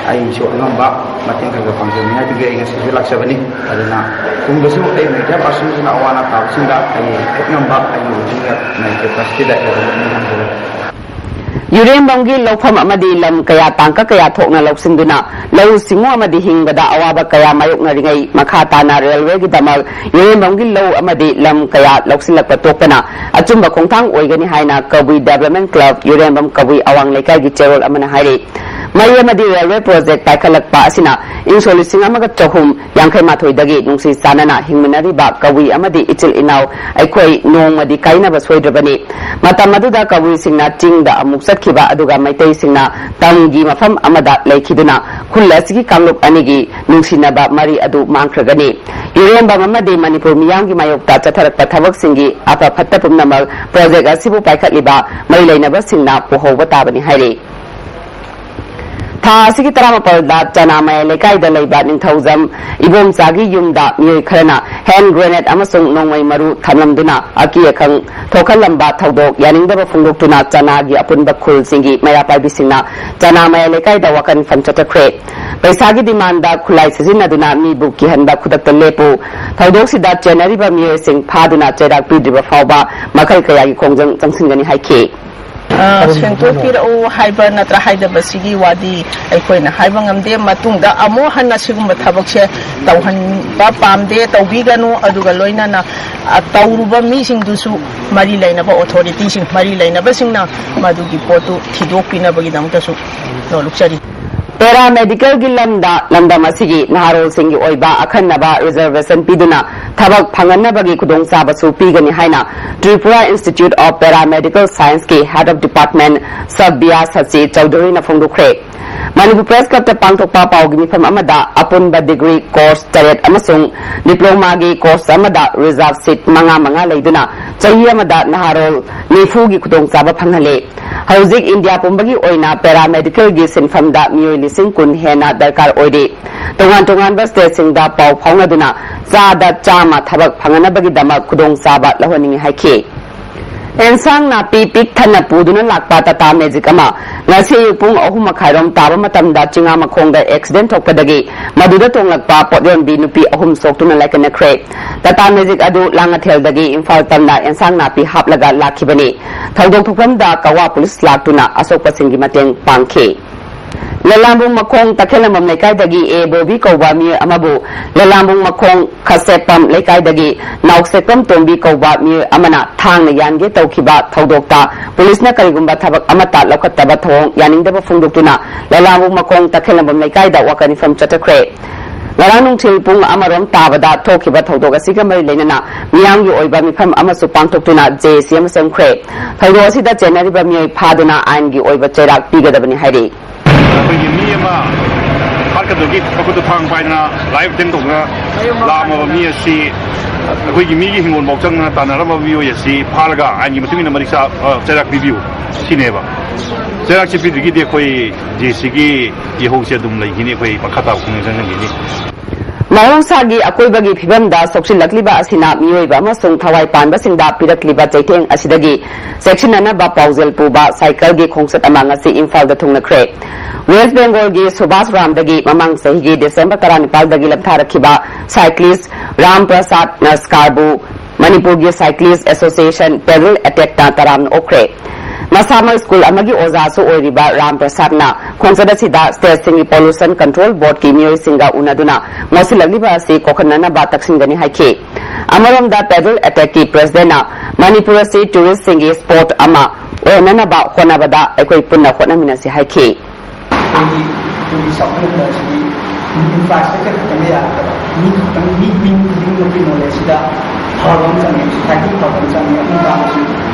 ꯑꯩꯁꯨ ꯑꯉꯝꯕ ꯃꯇꯦꯡ ꯈꯔ ꯈꯔ ꯄꯥꯡꯖꯅꯤꯡꯉꯥꯏꯗꯨꯒꯤ ꯑꯩ ꯉꯁꯤꯁꯨ ꯂꯥꯛꯆꯕꯅꯤ꯫ ꯑꯗꯨꯅ ꯇꯨꯡꯗꯁꯨ ꯑꯩ ꯃꯦꯗꯤꯌꯥ ꯄꯥꯔꯁꯟꯁꯤꯡꯅ ꯑꯋꯥ ꯑꯅꯥ ꯇꯥꯕꯁꯤꯡꯗ ꯑꯩ ꯈꯨꯠꯉꯝꯕ ꯑꯩꯒꯤ ꯋꯤꯗꯤꯡ ꯃꯥꯏ ꯀꯦꯄꯥꯁꯤꯇꯤꯗ ꯑꯩ ꯑꯗꯨꯝ ꯉꯝꯖꯔꯒꯦ꯫ ꯌꯨꯔꯦꯝꯕꯝꯒꯤ ꯂꯧꯐꯝ ꯑꯃꯗꯤ ꯂꯝ ꯀꯌꯥ ꯇꯥꯡꯀꯛ ꯀꯌꯥ ꯊꯣꯛꯅ ꯂꯧꯁꯤꯟꯗꯨꯅ ꯂꯧꯎ ꯁꯤꯡꯎ ꯑꯃꯗꯤ ꯍꯤꯡꯕꯗ ꯑꯋꯥꯕ ꯀꯌꯥ ꯃꯥꯌꯣꯛꯅꯔꯤꯉꯩ ꯃꯈꯥ ꯇꯥꯅ ꯔꯦꯜꯋꯦꯒꯤꯗꯃꯛ ꯌꯨꯔꯦꯝꯕꯝꯒꯤ ꯂꯧ ꯑꯃꯗꯤ ꯂꯝ ꯀꯌꯥ ꯂꯧꯁꯤꯜꯂꯛꯄ ꯇꯣꯛꯄꯅ ꯑꯆꯨꯝꯕ ꯈꯣꯡꯊꯥꯡ ꯑꯣꯏꯒꯅꯤ ꯍꯥꯏꯅ ꯀꯕꯨꯏ ꯗꯦꯕꯂꯞꯃꯦꯟ ꯀ꯭ꯂꯕ ꯌꯨꯔꯦꯝꯕꯝ ꯀꯕꯨꯏ ꯑꯋꯥꯡ ꯂꯩꯀꯥꯏꯒꯤ ꯆꯦꯔꯣꯜ ꯑꯃꯅ ꯍꯥꯏꯔꯤ꯫ ꯃꯩ ꯑꯃꯗꯤ ꯔꯦꯜꯋꯦ ꯄ꯭ꯔꯣꯖꯦꯛ ꯄꯥꯏꯈꯠꯂꯛꯄ ꯑꯁꯤꯅ ꯏꯪ ꯁꯣꯛ ꯂꯤꯁꯤꯡ ꯑꯃꯒ ꯆꯍꯨꯝ ꯌꯥꯡꯈꯩ ꯃꯥꯊꯣꯏꯗꯒꯤ ꯅꯨꯡꯁꯤ ꯆꯥꯟꯅꯅ ꯍꯤꯡꯃꯤꯟꯅꯔꯤꯕ ꯀꯕꯨꯏ ꯑꯃꯗꯤ ꯏꯆꯤꯜ ꯏꯅꯥꯎ ꯑꯩꯈꯣꯏ ꯅꯣꯡꯃꯗꯤ ꯀꯥꯏꯅꯕ ꯁꯣꯏꯗ꯭ꯔꯕꯅꯤ꯫ ꯃꯇꯝ ꯑꯗꯨꯗ ꯀꯕꯨꯏꯁꯤꯡꯅ ꯆꯤꯡꯗ ꯑꯃꯨꯛ ꯆꯠꯈꯤꯕ, ꯑꯗꯨꯒ ꯃꯩꯇꯩꯁꯤꯡꯅ ꯇꯝꯒꯤ ꯃꯐꯝ ꯑꯃꯗ ꯂꯩꯈꯤꯗꯨꯅ ꯈꯨꯜ ꯑꯁꯤꯒꯤ ꯀꯥꯡꯂꯨꯞ ꯑꯅꯤꯒꯤ ꯅꯨꯡꯁꯤꯅꯕ ꯃꯔꯤ ꯑꯗꯨ ꯃꯥꯡꯈ꯭ꯔꯒꯅꯤ꯫ ꯏꯔꯣꯝꯕꯝ ꯑꯃꯗꯤ ꯃꯅꯤꯄꯨꯔ ꯃꯤꯌꯥꯝꯒꯤ ꯃꯥꯌꯣꯛꯇ ꯆꯠꯊꯔꯛꯄ ꯊꯕꯛꯁꯤꯡꯒꯤ ꯑꯐ ꯐꯠꯇ ꯄꯨꯝꯅꯃꯛ ꯄ꯭ꯔꯣꯖꯦꯛ ꯑꯁꯤꯕꯨ ꯄꯥꯏꯈꯠꯂꯤꯕ ꯃꯔꯤ ꯂꯩꯅꯕꯁꯤꯡꯅ ꯄꯨꯍꯧꯕ ꯇꯥꯕꯅꯤ ꯍꯥꯏꯔꯤ꯫ ꯊꯥ ꯑꯁꯤꯒꯤ ꯇꯔꯥꯃꯥꯄꯜꯗ ꯆꯅꯥꯃꯌꯥꯏ ꯂꯩꯀꯥꯏꯗ ꯂꯩꯕ ꯅꯤꯡꯊꯧꯖꯝ ꯏꯕꯣꯝꯆꯥꯒꯤ ꯌꯨꯝꯗ ꯃꯤꯑꯣꯏ ꯈꯔꯅ ꯍꯦꯟ ꯒ꯭ꯔꯦꯅꯦꯗ ꯑꯃꯁꯨꯡ ꯅꯣꯡꯃꯩ ꯃꯔꯨ ꯊꯝꯂꯝꯗꯨꯅ ꯑꯀꯤ ꯑꯈꯪ ꯊꯣꯛꯍꯜꯂꯝꯕ ꯊꯧꯗꯣꯛ ꯌꯥꯅꯤꯡꯗꯕ ꯐꯣꯡꯗꯣꯛꯇꯨꯅ ꯆꯅꯥꯒꯤ ꯑꯄꯨꯟꯕ ꯈꯨꯜꯁꯤꯡꯒꯤ ꯃꯩꯔꯥ ꯄꯥꯏꯕꯤꯁꯤꯡꯅ ꯆꯅꯥꯃꯌꯥꯏ ꯂꯩꯀꯥꯏꯗ ꯋꯥꯀꯠ ꯃꯤꯐꯝ ꯆꯠꯊꯈ꯭ꯔꯦ꯫ ꯄꯩꯁꯥꯒꯤ ꯗꯤꯃꯥꯟꯗ ꯈꯨꯠꯂꯥꯏ ꯁꯤꯖꯤꯟꯅꯗꯨꯅ ꯃꯤꯕꯨ ꯀꯤꯍꯟꯕ ꯈꯨꯗꯛꯇ ꯂꯦꯞꯄꯨ, ꯊꯧꯗꯣꯛꯁꯤꯗ ꯆꯦꯟꯅꯔꯤꯕ ꯃꯤꯑꯣꯏꯁꯤꯡ ꯐꯥꯗꯨꯅ ꯆꯩꯔꯥꯛ ꯄꯤꯗ꯭ꯔꯤꯕ ꯐꯥꯎꯕ ꯃꯈꯜ ꯀꯌꯥꯒꯤ ꯈꯣꯡꯖꯪ ꯆꯪꯁꯤꯟꯒꯅꯤ ꯍꯥꯏꯈꯤ꯫ ꯑ, ꯁꯦꯡꯗꯣꯛꯄꯤꯔꯛꯎ ꯍꯥꯏꯕ ꯅꯠꯇ꯭ꯔ ꯍꯥꯏꯗꯕꯁꯤꯒꯤ ꯋꯥꯗꯤ ꯑꯩꯈꯣꯏꯅ ꯍꯥꯏꯕ ꯉꯝꯗꯦ꯫ ꯃꯇꯨꯡꯗ ꯑꯃꯨꯛ ꯍꯟꯅ ꯁꯤꯒꯨꯝꯕ ꯊꯕꯛꯁꯦ ꯇꯧꯍꯟꯕ ꯄꯥꯝꯗꯦ, ꯇꯧꯕꯤꯒꯅꯨ꯫ ꯑꯗꯨꯒ ꯂꯣꯏꯅꯅ, ꯑ, ꯇꯧꯔꯨꯕ ꯃꯤꯁꯤꯡꯗꯨꯁꯨ ꯃꯔꯤ ꯂꯩꯅꯕ ꯑꯣꯊꯣꯔꯤꯇꯤꯁꯤꯡ, ꯃꯔꯤ ꯂꯩꯅꯕꯁꯤꯡꯅ ꯃꯗꯨꯒꯤ ꯄꯣꯠꯇꯨ ꯊꯤꯗꯣꯛꯄꯤꯅꯕꯒꯤꯗꯃꯛꯇꯁꯨ ꯅꯣꯂꯨꯛꯆꯔꯤ꯫ ꯄꯦꯔꯥꯃꯦꯗꯤꯀꯦꯜꯒꯤ ꯂꯝꯗ ꯂꯝꯗꯝ ꯑꯁꯤꯒꯤ ꯅꯍꯥꯔꯣꯜꯁꯤꯡꯒꯤ ꯑꯣꯏꯕ ꯑꯈꯟꯅꯕ ꯔꯤꯖꯔꯕꯦꯁꯟ ꯄꯤꯗꯨꯅ ꯊꯕꯛ ꯐꯪꯍꯟꯅꯕꯒꯤ ꯈꯨꯗꯣꯡꯆꯥꯕꯁꯨ ꯄꯤꯒꯅꯤ ꯍꯥꯏꯅ ꯇ꯭ꯔꯤꯄꯨꯔꯥ ꯏꯟꯁꯇꯤꯇ꯭ꯌꯨꯠ ꯑꯣꯐ ꯄꯦꯔꯥꯃꯦꯗꯤꯀꯦꯜ ꯁꯥꯏꯟꯁꯀꯤ head of department Sabiya Sachi ꯆꯧꯙꯨꯔꯤꯅ ꯐꯣꯡꯗꯣꯛꯈ꯭ꯔꯦ꯫ ꯃꯅꯤꯄꯨꯔ ꯄ꯭ꯔꯦꯁ ꯀ꯭ꯂꯕꯇ ꯄꯥꯡꯊꯣꯛꯄ ꯄꯥꯎꯒꯤ ꯃꯤꯐꯝ ꯑꯃꯗ ꯑꯄꯨꯟꯕ ꯗꯤꯒ꯭ꯔꯤ ꯀꯣꯔꯁ ꯇꯔꯦꯠ ꯑꯃꯁꯨꯡ ꯗꯤꯄ꯭ꯂꯣꯃꯥꯒꯤ ꯀꯣꯔꯁ ꯑꯃꯗ ꯔꯤꯖꯥꯔꯚ ꯁꯤꯠ ꯃꯉꯥ ꯃꯉꯥ ꯂꯩꯗꯨꯅ ꯆꯍꯤ ꯑꯃꯗ ꯅꯍꯥꯔꯣꯜ ꯅꯤꯐꯨꯒꯤ ꯈꯨꯗꯣꯡꯆꯥꯕ ꯐꯪꯍꯜꯂꯦ꯫ ꯍꯧꯖꯤꯛ ꯏꯟꯗꯤꯌꯥ ꯄꯨꯝꯕꯒꯤ ꯑꯣꯏꯅ ꯄꯦꯔꯥꯃꯦꯗꯤꯀꯦꯜꯒꯤ ꯁꯤꯟꯐꯝꯗ ꯃꯤꯑꯣꯏ ꯂꯤꯁꯤꯡ ꯀꯨꯟ ꯍꯦꯟꯅ ꯗꯔꯀꯥꯔ ꯑꯣꯏꯔꯤ꯫ ꯇꯣꯉꯥꯟ ꯇꯣꯉꯥꯟꯕ ꯁ꯭ꯇꯦꯠꯁꯤꯡꯗ ꯄꯥꯎ ꯐꯥꯎꯅꯗꯨꯅ ꯆꯥꯗ ꯆꯥꯝꯃ ꯊꯕꯛ ꯐꯪꯅꯅꯕꯒꯤꯗꯃꯛ ꯈꯨꯗꯣꯡꯆꯥꯕ ꯂꯧꯍꯟꯅꯤꯡꯏ ꯍꯥꯏꯈꯤ꯫ ꯑꯦꯟꯁꯥꯡ ꯅꯥꯄꯤ ꯄꯤꯛ ꯊꯟꯅ ꯄꯨꯗꯨꯅ ꯂꯥꯛꯄ ꯇꯥꯇꯥ ꯃꯦꯖꯤꯛ ꯑꯃ ꯉꯁꯤ ꯑꯌꯨꯛ ꯄꯨꯡ ꯑꯍꯨꯝ ꯃꯈꯥꯏꯔꯣꯝ ꯇꯥꯕ ꯃꯇꯝꯗ ꯆꯤꯉꯥꯃꯈꯣꯡꯗ ꯑꯦꯛꯁꯤꯗꯦꯟ ꯊꯣꯛꯄꯗꯒꯤ ꯃꯗꯨꯗ ꯇꯣꯡꯂꯛꯄ ꯄꯣꯠꯌꯣꯟꯕꯤ ꯅꯨꯄꯤ ꯑꯍꯨꯝ ꯁꯣꯛꯇꯨꯅ ꯂꯥꯏꯀꯠꯅꯈ꯭ꯔꯦ꯫ ꯇꯥꯇꯥ ꯃꯦꯖꯤꯛ ꯑꯗꯨ ꯂꯥꯡꯉꯊꯦꯜꯗꯒꯤ ꯏꯝꯐꯥꯜ ꯇꯝꯅ ꯑꯦꯟꯁꯥꯡ ꯅꯥꯄꯤ ꯍꯥꯞꯂꯒ ꯂꯥꯛꯈꯤꯕꯅꯤ꯫ ꯊꯧꯗꯣꯛ ꯊꯣꯛꯐꯝꯗ ꯀꯋꯥ ꯄꯨꯂꯤꯁ ꯂꯥꯛꯇꯨꯅ ꯑꯁꯣꯛꯄꯁꯤꯡꯒꯤ ꯃꯇꯦꯡ ꯄꯥꯡꯈꯤ꯫ ꯂꯂꯥꯝꯕꯨꯡ ꯃꯈꯣꯡ ꯇꯈꯦꯜꯂꯝꯕꯝ ꯂꯩꯀꯥꯏꯗꯒꯤ ꯑꯦ ꯕꯣꯕꯤ ꯀꯧꯕ ꯃꯤꯑꯣꯏ ꯑꯃꯕꯨ ꯂꯂꯥꯝꯕꯨꯡ ꯃꯈꯣꯡ ꯈꯁꯦꯠꯄꯝ ꯂꯩꯀꯥꯏꯗꯒꯤ ꯅꯥꯎꯁꯦꯛꯄꯝ ꯇꯣꯝꯕꯤ ꯀꯧꯕ ꯃꯤꯑꯣꯏ ꯑꯃꯅ ꯊꯥꯡꯅ ꯌꯥꯟꯒꯦ ꯇꯧꯈꯤꯕ ꯊꯧꯗꯣꯛꯇ ꯄꯨꯂꯤꯁꯅ ꯀꯔꯤꯒꯨꯝꯕ ꯊꯕꯛ ꯑꯃꯠꯇ ꯂꯧꯈꯠꯇꯕ ꯊꯧꯑꯣꯡ ꯌꯥꯅꯤꯡꯗꯕ ꯐꯣꯡꯗꯣꯛꯇꯨꯅ ꯂꯂꯥꯝꯕꯨꯡ ꯃꯈꯣꯡ ꯇꯈꯦꯜꯂꯝꯕꯝ ꯂꯩꯀꯥꯏꯗ ꯋꯥꯀꯠ ꯃꯤꯐꯝ ꯆꯠꯊꯈ꯭ꯔꯦ꯫ ꯉꯔꯥꯡ ꯅꯨꯡꯊꯤꯜ ꯄꯨꯡ ꯑꯃꯔꯣꯝ ꯇꯥꯕꯗ ꯊꯣꯛꯈꯤꯕ ꯊꯧꯗꯣꯛ ꯑꯁꯤꯒ ꯃꯔꯤ ꯂꯩꯅꯅ ꯃꯤꯌꯥꯝꯒꯤ ꯑꯣꯏꯕ ꯃꯤꯐꯝ ꯑꯃꯁꯨ ꯄꯥꯡꯊꯣꯛꯇꯨꯅ ꯖꯦ ꯑꯦ ꯁꯤ ꯑꯃ ꯆꯪꯈ꯭ꯔꯦ꯫ ꯊꯧꯗꯣꯛ ꯑꯁꯤꯗ ꯆꯦꯟꯅꯔꯤꯕ ꯃꯤꯑꯣꯏ ꯐꯥꯗꯨꯅ ꯑꯥꯏꯟꯒꯤ ꯑꯣꯏꯕ ꯆꯩꯔꯥꯛ ꯄꯤꯒꯗꯕꯅꯤ ꯍꯥꯏꯔꯤ꯫ ꯑꯩꯈꯣꯏꯒꯤ ꯃꯤ ꯑꯃ ꯍꯥꯠꯀꯗꯕꯒꯤ ꯃꯈꯨꯠꯇ ꯊꯥꯡ ꯄꯥꯏꯗꯅ ꯂꯥꯏꯐ ꯊ꯭ꯔꯦꯠ ꯇꯧꯗꯅ ꯂꯥꯛꯑꯝꯃꯕ ꯃꯤ ꯑꯁꯤ ꯑꯩꯈꯣꯏꯒꯤ ꯃꯤꯒꯤ ꯍꯤꯡꯒꯣꯜꯐꯥꯎ ꯆꯪꯗꯅ ꯇꯥꯟꯅꯔꯝꯕ ꯃꯤꯑꯣꯏ ꯑꯁꯤ ꯐꯥꯔꯒ ꯑꯥꯏꯟꯒꯤ ꯃꯇꯨꯡ ꯏꯟꯅ ꯃꯔꯤꯛ ꯆꯥ-, ꯑ, ꯆꯩꯔꯥꯛ ꯄꯤꯕꯤꯌꯨ ꯁꯤꯅꯦꯕ꯫ ꯆꯩꯔꯥꯛꯁꯦ ꯄꯤꯗ꯭ꯔꯒꯗꯤ ꯑꯩꯈꯣꯏ ꯖꯦ ꯑꯦ ꯁꯤꯒꯤ ꯏꯍꯧꯁꯦ ꯑꯗꯨꯝ ꯂꯩꯈꯤꯅꯤ, ꯑꯩꯈꯣꯏ ꯃꯈꯥ ꯇꯥꯕ ꯈꯣꯡꯖꯪ ꯆꯪꯖꯟꯈꯤꯅꯤ꯫ ꯃꯍꯧꯁꯥꯒꯤ ꯑꯀꯣꯏꯕꯒꯤ ꯐꯤꯕꯝꯗ ꯁꯣꯛꯆꯤꯜꯂꯛꯂꯤꯕ ꯑꯁꯤꯅ ꯃꯤꯑꯣꯏꯕ ꯑꯃꯁꯨꯡ ꯊꯋꯥꯏ ꯄꯥꯟꯕꯁꯤꯡꯗ ꯄꯤꯔꯛꯂꯤꯕ ꯆꯩꯊꯦꯡ ꯑꯁꯤꯗꯒꯤ ꯆꯦꯛꯁꯤꯟꯅꯅꯕ ꯄꯥꯎꯖꯦꯜ ꯄꯨꯕ ꯁꯥꯏꯀꯜꯒꯤ ꯈꯣꯡꯆꯠ ꯑꯃ ꯉꯁꯤ ꯏꯝꯐꯥꯜꯗ ꯊꯨꯡꯅꯈ꯭ꯔꯦ꯫ ꯋꯦꯁ ꯕꯦꯡꯒꯣꯜꯒꯤ ꯁꯨꯚꯥꯁ ꯔꯥꯝꯗꯒꯤ ꯃꯃꯥꯡ ꯆꯍꯤꯒꯤ ꯗꯤꯁꯦꯝꯕꯔ ꯇꯔꯥꯅꯤꯄꯥꯜꯗꯒꯤ ꯂꯝꯊꯥꯔꯛꯈꯤꯕ ꯁꯥꯏꯀ꯭ꯂꯤꯁ ꯔꯥꯝ ꯄ꯭ꯔꯁꯥꯗ ꯅꯁꯀꯥꯔꯕꯨ ꯃꯅꯤꯄꯨꯔꯒꯤ ꯁꯥꯏꯀ꯭ꯂꯤꯁ ꯑꯦꯁꯣꯁꯤꯌꯦꯁꯟ ꯄꯦꯗꯜ ꯑꯦꯇꯦꯛꯅ ꯇꯔꯥꯝꯅ ꯑꯣꯛꯈ꯭ꯔꯦ꯫ ꯃꯁꯥꯃꯛ ꯁ꯭ꯀꯨꯜ ꯑꯃꯒꯤ ꯑꯣꯖꯥꯁꯨ ꯑꯣꯏꯔꯤꯕ ꯔꯥꯝ ꯄ꯭ꯔꯁꯥꯗꯅ ꯈꯣꯡꯆꯠ ꯑꯁꯤꯗ ꯁ꯭ꯇꯦꯠꯁꯤꯡꯒꯤ ꯄꯣꯂꯨꯁꯟ ꯀꯟꯇ꯭ꯔꯣꯜ ꯕꯣꯔꯗꯀꯤ ꯃꯤꯑꯣꯏꯁꯤꯡꯒ ꯎꯅꯗꯨꯅ ꯃꯣꯠꯁꯤꯜꯂꯛꯂꯤꯕ ꯑꯁꯤ ꯀꯣꯛꯍꯟꯅꯅꯕ ꯇꯛꯁꯤꯟꯒꯅꯤ ꯍꯥꯏꯈꯤ꯫ ꯑꯃꯔꯣꯝꯗ ꯄꯦꯗꯜ ꯑꯦꯇꯦꯛꯀꯤ ꯄ꯭ꯔꯦꯁꯤꯗꯦꯟꯠꯅ ꯃꯅꯤꯄꯨꯔ ꯑꯁꯤ ꯇꯨꯔꯤꯁꯁꯤꯡꯒꯤ ꯁ꯭ꯄꯣꯠ ꯑꯃ ꯑꯣꯏꯍꯟꯅꯅꯕ ꯍꯣꯠꯅꯕꯗ ꯑꯩꯈꯣꯏ ꯄꯨꯟꯅ ꯍꯣꯠꯅꯃꯤꯟꯅꯁꯤ ꯍꯥꯏꯈꯤ꯫ ꯑꯩꯈꯣꯏꯒꯤ ꯇꯨꯔꯤꯁ ꯆꯥꯎꯈꯠꯍꯟꯕ ꯑꯁꯤꯗꯤ ꯏꯟꯐ꯭ꯔꯥꯁ꯭ꯇ꯭ꯔꯛꯆꯔ ꯈꯛꯇꯪꯅ ꯌꯥꯔꯛꯇꯕ, ꯃꯤ ꯈꯛꯇꯪ, ꯃꯤ, ꯃꯤ ꯈꯨꯗꯤꯡꯃꯛꯀꯤ ꯅꯣꯂꯦꯖꯁꯤꯗ ꯐꯕ ꯑꯃ ꯆꯪꯉꯦ, ꯁꯣꯁꯥꯏꯇꯤ ꯐꯕ ꯑꯃ ꯆꯪꯉꯦ꯫ ꯑꯗꯨ ꯇꯥꯔꯒꯁꯨ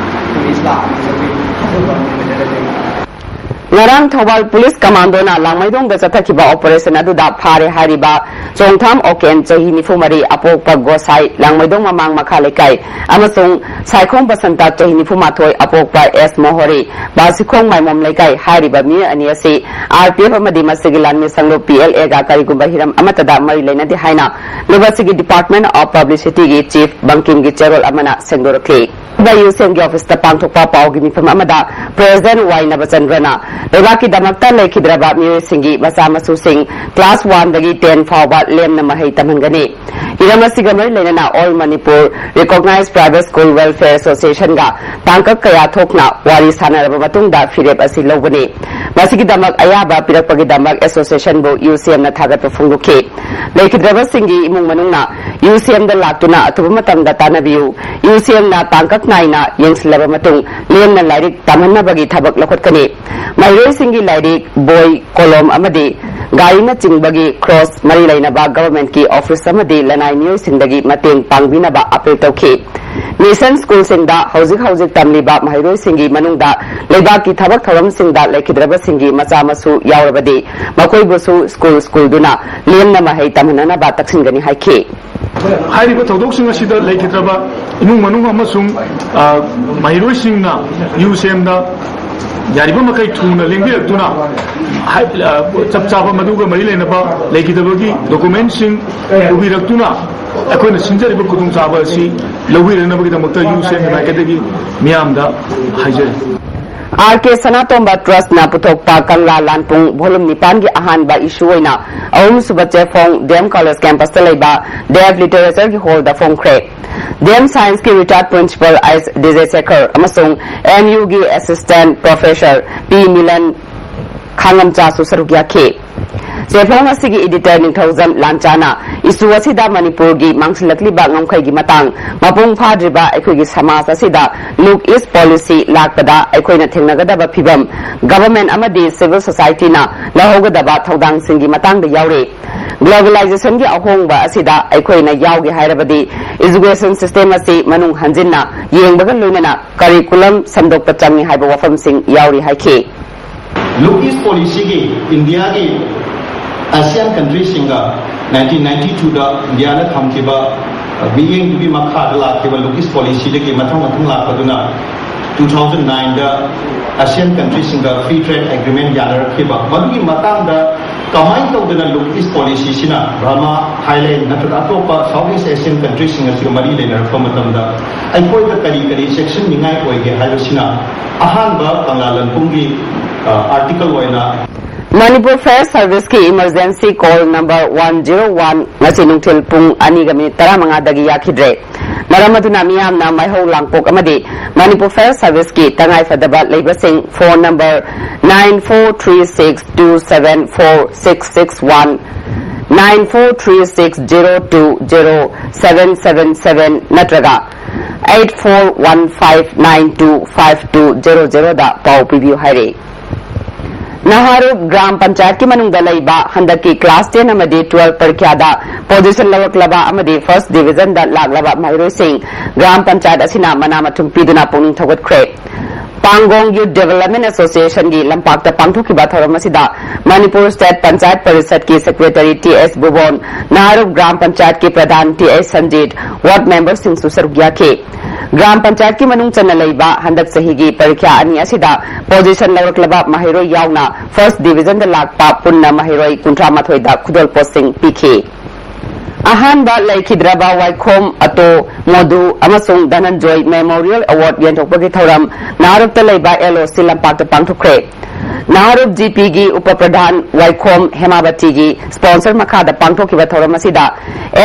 ꯇꯨꯔꯤꯁ ꯂꯥꯛꯄꯗꯁꯨ ꯑꯩꯈꯣꯏ ꯊꯥꯖꯕ ꯑꯃ ꯂꯩꯖꯗꯕ꯫ ꯉꯔꯥꯡ ꯊꯧꯕꯥꯜ ꯄꯨꯂꯤꯁ ꯀꯃꯥꯟꯗꯣꯅ ꯂꯥꯡꯃꯩꯗꯣꯡꯗ ꯆꯠꯊꯈꯤꯕ ꯑꯣꯄꯔꯦꯁꯟ ꯑꯗꯨꯗ ꯐꯥꯔꯦ ꯍꯥꯏꯔꯤꯕ ꯆꯣꯡꯊꯥꯝ ꯑꯣꯀꯦꯟ, ꯆꯍꯤ ꯅꯤꯐꯨ ꯃꯔꯤ, ꯑꯄꯣꯛꯄ ꯒꯣꯁꯥꯏ, ꯂꯥꯡꯃꯩꯗꯣꯡ ꯃꯃꯥꯡ ꯃꯈꯥ ꯂꯩꯀꯥꯏ, ꯑꯃꯁꯨꯡ ꯁꯥꯏꯈꯣꯝ ꯕꯁꯟꯇ, ꯆꯍꯤ ꯅꯤꯐꯨ ꯃꯥꯊꯣꯏ, ꯑꯄꯣꯛꯄ ꯑꯦꯁ ꯃꯣꯍꯣꯔꯤ, ꯕꯥꯁꯤꯈꯣꯡ ꯃꯥꯏꯃꯣꯝ ꯂꯩꯀꯥꯏ ꯍꯥꯏꯔꯤꯕ ꯃꯤꯑꯣꯏ ꯑꯅꯤ ꯑꯁꯤ ꯑꯥꯔ ꯄꯤ ꯑꯦꯐ ꯑꯃꯗꯤ ꯃꯁꯤꯒꯤ ꯂꯥꯟꯃꯤꯁꯪꯂꯨꯞ ꯄꯤ ꯑꯦꯜ ꯑꯦꯒ ꯀꯔꯤꯒꯨꯝꯕ ꯍꯤꯔꯝ ꯑꯃꯠꯇꯗ ꯃꯔꯤ ꯂꯩꯅꯗꯦ ꯍꯥꯏꯅ ꯂꯨꯕꯁꯤꯒꯤ ꯗꯤꯄꯥꯔꯠꯃꯦꯟꯠ ꯑꯣꯐ ꯄꯕ꯭ꯂꯤꯁꯤꯇꯤꯒꯤ ꯆꯤꯐ ꯕꯪꯀꯤꯝꯒꯤ ꯆꯦꯔꯣꯜ ꯑꯃꯅ ꯁꯦꯡꯗꯣꯔꯛꯈꯤ꯫ ꯌꯨ ꯁꯤ ꯑꯦꯝꯒꯤ ꯑꯣꯐꯤꯁꯇ ꯄꯥꯡꯊꯣꯛꯄ ꯄꯥꯎꯒꯤ ꯃꯤꯐꯝ ꯑꯃꯗ ꯄ꯭ꯔꯦꯁꯤꯗꯦꯟꯠ ꯋꯥꯏ ꯅꯕꯆꯟꯗ꯭ꯔꯅ ꯂꯩꯕꯥꯛꯀꯤꯗꯃꯛꯇ ꯂꯩꯈꯤꯗ꯭ꯔꯕ ꯃꯤꯑꯣꯏꯁꯤꯡꯒꯤ ꯃꯆꯥ ꯃꯁꯨꯁꯤꯡ ꯀ꯭ꯂꯥꯁ ꯋꯥꯟꯗꯒꯤ ꯇꯦꯟ ꯐꯥꯎꯕ ꯂꯦꯝꯅ ꯃꯍꯩ ꯇꯝꯍꯟꯒꯅꯤ꯫ ꯍꯤꯔꯝ ꯑꯁꯤꯒ ꯃꯔꯤ ꯂꯩꯅꯅ All Manipur Recognized Private School Welfare Association-ꯒ ꯇꯥꯡꯀꯛ ꯀꯌꯥ ꯊꯣꯛꯅ ꯋꯥꯔꯤ ꯁꯥꯟꯅꯔꯕ ꯃꯇꯨꯡꯗ ꯐꯤꯔꯦꯞ ꯑꯁꯤ ꯂꯧꯕꯅꯤ꯫ ꯃꯁꯤꯒꯤꯗꯃꯛ ꯑꯌꯥꯕ ꯄꯤꯔꯛꯄꯒꯤꯗꯃꯛ association-ꯕꯨ UCM-ꯅ ꯊꯥꯒꯠꯄ ꯐꯣꯡꯗꯣꯛꯈꯤ꯫ ꯂꯩꯈꯤꯗ꯭ꯔꯕꯁꯤꯡꯒꯤ ꯏꯃꯨꯡ ꯃꯅꯨꯡꯅ UCM-ꯗ ꯂꯥꯛꯇꯨꯅ ꯑꯊꯨꯕ ꯃꯇꯝꯗ ꯇꯥꯟꯅꯕꯤꯌꯨ꯫ UCM-ꯅ ꯇꯥꯡꯀꯛ ꯅꯥꯏꯅ ꯌꯦꯡꯁꯤꯜꯂꯕ ꯃꯇꯨꯡ ꯂꯦꯝꯅ ꯂꯥꯏꯔꯤꯛ ꯇꯝꯍꯟꯅꯕꯒꯤ ꯊꯕꯛ ꯂꯧꯈꯠꯀꯅꯤ꯫ ꯃꯍꯩꯔꯣꯏꯁꯤꯡꯒꯤ ꯂꯥꯏꯔꯤꯛ, ꯕꯣꯏ, ꯀꯣꯂꯣꯝ ꯑꯃꯗꯤ ꯒꯥꯔꯤꯅꯆꯤꯡꯕꯒꯤ ꯈꯔꯆ ꯃꯔꯤ ꯂꯩꯅꯕ government-ꯀꯤ office ꯑꯃꯗꯤ ꯂꯅꯥꯏ ꯃꯤꯑꯣꯏꯁꯤꯡꯗꯒꯤ ꯃꯇꯦꯡ ꯄꯥꯡꯕꯤꯅꯕ appeal ꯇꯧꯈꯤ꯫ Mission school-ꯁꯤꯡꯗ ꯍꯧꯖꯤꯛ ꯍꯧꯖꯤꯛ ꯇꯝꯂꯤꯕ ꯃꯍꯩꯔꯣꯏꯁꯤꯡꯒꯤ ꯃꯅꯨꯡꯗ ꯂꯩꯕꯥꯛꯀꯤ ꯊꯕꯛ ꯊꯧꯔꯝꯁꯤꯡꯗ ꯂꯩꯈꯤꯗ꯭ꯔꯕꯁꯤꯡꯒꯤ ꯃꯆꯥ ꯃꯁꯨ ꯌꯥꯎꯔꯕꯗꯤ ꯃꯈꯣꯏꯕꯨꯁꯨ school school-ꯗꯨꯅ ꯂꯦꯝꯅ ꯃꯍꯩ ꯇꯝꯍꯟꯅꯅꯕ ꯇꯛꯁꯤꯟꯒꯅꯤ ꯍꯥꯏꯈꯤ꯫ ꯍꯥꯏꯔꯤꯕ ꯊꯧꯗꯣꯛꯁꯤꯡ ꯑꯁꯤꯗ ꯂꯩꯈꯤꯗ꯭ꯔꯕ ꯏꯃꯨꯡ ꯃꯅꯨꯡ ꯑꯃꯁꯨꯡ, ꯑ, ꯃꯍꯩꯔꯣꯏꯁꯤꯡꯅ UCM-ꯗ ꯌꯥꯔꯤꯕ ꯃꯈꯩ ꯊꯨꯅ ꯂꯦꯡꯕꯤꯔꯛꯇꯨꯅ, ꯍꯥꯏ-, ꯑ, ꯆꯞ ꯆꯥꯕ ꯃꯗꯨꯒ ꯃꯔꯤ ꯂꯩꯅꯕ ꯂꯩꯈꯤꯗꯕꯒꯤ document-ꯁꯤꯡ ꯄꯨꯕꯤꯔꯛꯇꯨꯅ ꯑꯩꯈꯣꯏꯅ ꯁꯤꯟꯖꯔꯤꯕ ꯈꯨꯗꯣꯡꯆꯥꯕ ꯑꯁꯤ ꯂꯧꯕꯤꯔꯛꯅꯕꯒꯤꯗꯃꯛꯇ UCM United-ꯗꯒꯤ ꯃꯤꯌꯥꯝꯗ ꯍꯥꯏꯖꯔꯤ꯫ R K Sanatomba Trust-ꯅ ꯄꯨꯊꯣꯛꯄ ꯀꯪꯂꯥ ꯂꯥꯟꯄꯨꯡ volume ꯅꯤꯄꯥꯟꯒꯤ ꯑꯍꯥꯟꯕ issue ꯑꯣꯏꯅ ꯑꯍꯨꯝꯁꯨꯕ ꯆꯦꯐꯣꯡ D M College campus-ꯇ ꯂꯩꯕ Deaf Literature-ꯒꯤ hall-ꯗ ꯐꯣꯡꯈ꯭ꯔꯦ꯫ D M Science-ꯀꯤ retired principal S Dejaysekhar ꯑꯃꯁꯨꯡ M U-ꯒꯤ assistant professor P Milan ꯈꯥꯉꯝꯆꯥꯁꯨ ꯁꯔꯨꯛ ꯌꯥꯈꯤ꯫ ꯆꯦꯐꯣꯡ ꯑꯁꯤꯒꯤ editor ꯅꯤꯡꯊꯧꯖꯝ ꯂꯥꯟꯆꯥꯅ issue ꯑꯁꯤꯗ ꯃꯅꯤꯄꯨꯔꯒꯤ ꯃꯥꯡꯁꯤꯜꯂꯛꯂꯤꯕ ꯉꯝꯈꯩꯒꯤ ꯃꯇꯥꯡ, ꯃꯄꯨꯡ ꯐꯥꯗ꯭ꯔꯤꯕ ꯑꯩꯈꯣꯏꯒꯤ ꯁꯃꯥꯖ ꯑꯁꯤꯗ Look East policy ꯂꯥꯛꯄꯗ ꯑꯩꯈꯣꯏꯅ ꯊꯦꯡꯅꯒꯗꯕ ꯐꯤꯚꯝ, government ꯑꯃꯗꯤ civil society-ꯅ ꯂꯧꯍꯧꯒꯗꯕ ꯊꯧꯗꯥꯡꯁꯤꯡꯒꯤ ꯃꯇꯥꯡꯗ ꯌꯥꯎꯔꯤ꯫ Globalization-ꯒꯤ ꯑꯍꯣꯡꯕ ꯑꯁꯤꯗ ꯑꯩꯈꯣꯏꯅ ꯌꯥꯎꯒꯦ ꯍꯥꯏꯔꯕꯗꯤ education system ꯑꯁꯤ ꯃꯅꯨꯡ ꯍꯟꯖꯤꯟꯅ ꯌꯦꯡꯕꯒ ꯂꯣꯏꯅꯅ curriculum ꯁꯦꯝꯗꯣꯛꯄ ꯆꯪꯏ ꯍꯥꯏꯕ ꯋꯥꯐꯝꯁꯤꯡ ꯌꯥꯎꯔꯤ ꯍꯥꯏꯈꯤ꯫ Look East policy-ꯒꯤ ꯏꯟꯗꯤꯌꯥꯒꯤ ASEAN country-ꯁꯤꯡꯒ nineteen ninety-two-ꯗ ꯏꯟꯗꯤꯌꯥꯅ ꯊꯝꯈꯤꯕ, ꯑ, ꯃꯤꯠꯌꯦꯡꯗꯨꯒꯤ ꯃꯈꯥꯗ ꯂꯥꯛꯈꯤꯕ Look East policy-ꯗꯒꯤ ꯃꯊꯪ ꯃꯊꯪ ꯂꯥꯛꯄꯗꯨꯅ two thousand nine-ꯗ ASEAN country-ꯁꯤꯡꯒ free trade agreement ꯌꯥꯅꯔꯛꯈꯤꯕ꯫ ꯃꯗꯨꯒꯤ ꯃꯇꯥꯡꯗ ꯀꯃꯥꯏꯅ ꯇꯧꯗꯅ Look East policy-ꯁꯤꯅ ꯕꯔꯃꯥ, ꯊꯥꯏꯂꯦꯟ ꯅꯠꯇ꯭ꯔꯒ ꯑꯇꯣꯞꯄ South East Asian country-ꯁꯤꯡ ꯑꯁꯤꯒ ꯃꯔꯤ ꯂꯩꯅꯔꯛꯄ ꯃꯇꯝꯗ ꯑꯩꯈꯣꯏꯗ ꯀꯔꯤ ꯀꯔꯤ ꯆꯦꯛꯁꯤꯟꯅꯤꯡꯉꯥꯏ ꯑꯣꯏꯒꯦ ꯍꯥꯏꯕꯁꯤꯅ ꯑꯍꯥꯟꯕ ꯀꯪꯂꯥ ꯂꯟꯄꯨꯡꯒꯤ, ꯑ, article ꯑꯣꯏꯅ Manipur Fire Service ꯀꯤ emergency call number one zero one ꯉꯁꯤ ꯅꯨꯡꯊꯤꯜ ꯄꯨꯡ ꯑꯅꯤꯒ ꯃꯤꯅꯤꯠ ꯇꯔꯥꯃꯉꯥꯗꯒꯤ ꯌꯥꯈꯤꯗ꯭ꯔꯦ꯫ ꯃꯔꯝ ꯑꯗꯨꯅ ꯃꯤꯌꯥꯝꯅ ꯃꯩꯍꯧ ꯂꯥꯡꯄꯣꯛ ꯑꯃꯗꯤ Manipur Fire Service ꯀꯤ ꯇꯉꯥꯏꯐꯗꯕ ꯂꯩꯕꯁꯤꯡ phone number nine four three six two seven four six six one, nine four three six zero two zero seven seven seven ꯅꯠꯇ꯭ꯔꯒ eight four one five nine two five two zero zero ꯗ ꯄꯥꯎ ꯄꯤꯕꯤꯌꯨ ꯍꯥꯏꯔꯤ꯫ ꯅꯍꯥꯔꯨꯞ ꯒ꯭ꯔꯥꯝ ꯄꯟꯆꯥꯌꯠꯀꯤ ꯃꯅꯨꯡꯗ ꯂꯩꯕ ꯍꯟꯗꯛꯀꯤ class ten ꯑꯃꯗꯤ twelve ꯄꯔꯤꯈ꯭ꯌꯥꯗ position ꯂꯧꯔꯛꯂꯕ ꯑꯃꯗꯤ first division ꯗ ꯂꯥꯛꯂꯕ ꯃꯍꯩꯔꯣꯏꯁꯤꯡ ꯒ꯭ꯔꯥꯝ ꯄꯟꯆꯥꯌꯠ ꯑꯁꯤꯅ ꯃꯅꯥ ꯃꯊꯨꯝ ꯄꯤꯗꯨꯅ ꯄꯨꯛꯅꯤꯡ ꯊꯧꯒꯠꯈ꯭ꯔꯦ꯫ ꯄꯥꯡꯒꯣꯡ Youth Development Association ꯒꯤ ꯂꯝꯄꯥꯛꯇ ꯄꯥꯡꯊꯣꯛꯈꯤꯕ ꯊꯧꯔꯝ ꯑꯁꯤꯗ ꯃꯅꯤꯄꯨꯔ State ꯄꯟꯆꯥꯌꯠ ꯄꯔꯤꯁꯠꯀꯤ Secretary T S ꯕꯨꯕꯣꯟ, ꯅꯍꯥꯔꯨꯞ ꯒ꯭ꯔꯥꯝ ꯄꯟꯆꯥꯌꯠꯀꯤ pradhan T S Sanjit, ward member ꯁꯤꯡꯁꯨ ꯁꯔꯨꯛ ꯌꯥꯈꯤ꯫ ꯒ꯭ꯔꯥꯝ ꯄꯟꯆꯥꯌꯠꯀꯤ ꯃꯅꯨꯡ ꯆꯟꯅ ꯂꯩꯕ ꯍꯟꯗꯛ ꯆꯍꯤꯒꯤ ꯄꯔꯤꯈ꯭ꯌꯥ ꯑꯅꯤ ꯑꯁꯤꯗ position ꯂꯧꯔꯛꯂꯕ ꯃꯍꯩꯔꯣꯏ ꯌꯥꯎꯅ first division ꯗ ꯂꯥꯛꯄ ꯄꯨꯟꯅ ꯃꯍꯩꯔꯣꯏ ꯀꯨꯟꯊ꯭ꯔꯥ ꯃꯥꯊꯣꯏꯗ ꯈꯨꯗꯣꯜꯄꯣꯠꯁꯤꯡ ꯄꯤꯈꯤ꯫ ꯑꯍꯥꯟꯕ ꯂꯩꯈꯤꯗ꯭ꯔꯕ ꯋꯥꯏꯈꯣꯝ ꯑꯇꯣ, ꯃꯣꯗꯨ ꯑꯃꯁꯨꯡ ꯙꯅꯟꯖꯣꯏ Memorial Award ꯌꯦꯟꯊꯣꯛꯄꯒꯤ ꯊꯧꯔꯝ ꯅꯍꯥꯔꯨꯞꯇ ꯂꯩꯕ L O C ꯂꯝꯄꯥꯛꯇ ꯄꯥꯡꯊꯣꯛꯈ꯭ꯔꯦ꯫ ꯅꯍꯥꯔꯨꯞ G P ꯒꯤ ꯎꯄ ꯄ꯭ꯔꯙꯥꯟ ꯋꯥꯏꯈꯣꯝ ꯍꯦꯃꯥꯕꯇꯤꯒꯤ sponsor ꯃꯈꯥꯗ ꯄꯥꯡꯊꯣꯛꯈꯤꯕ ꯊꯧꯔꯝ ꯑꯁꯤꯗ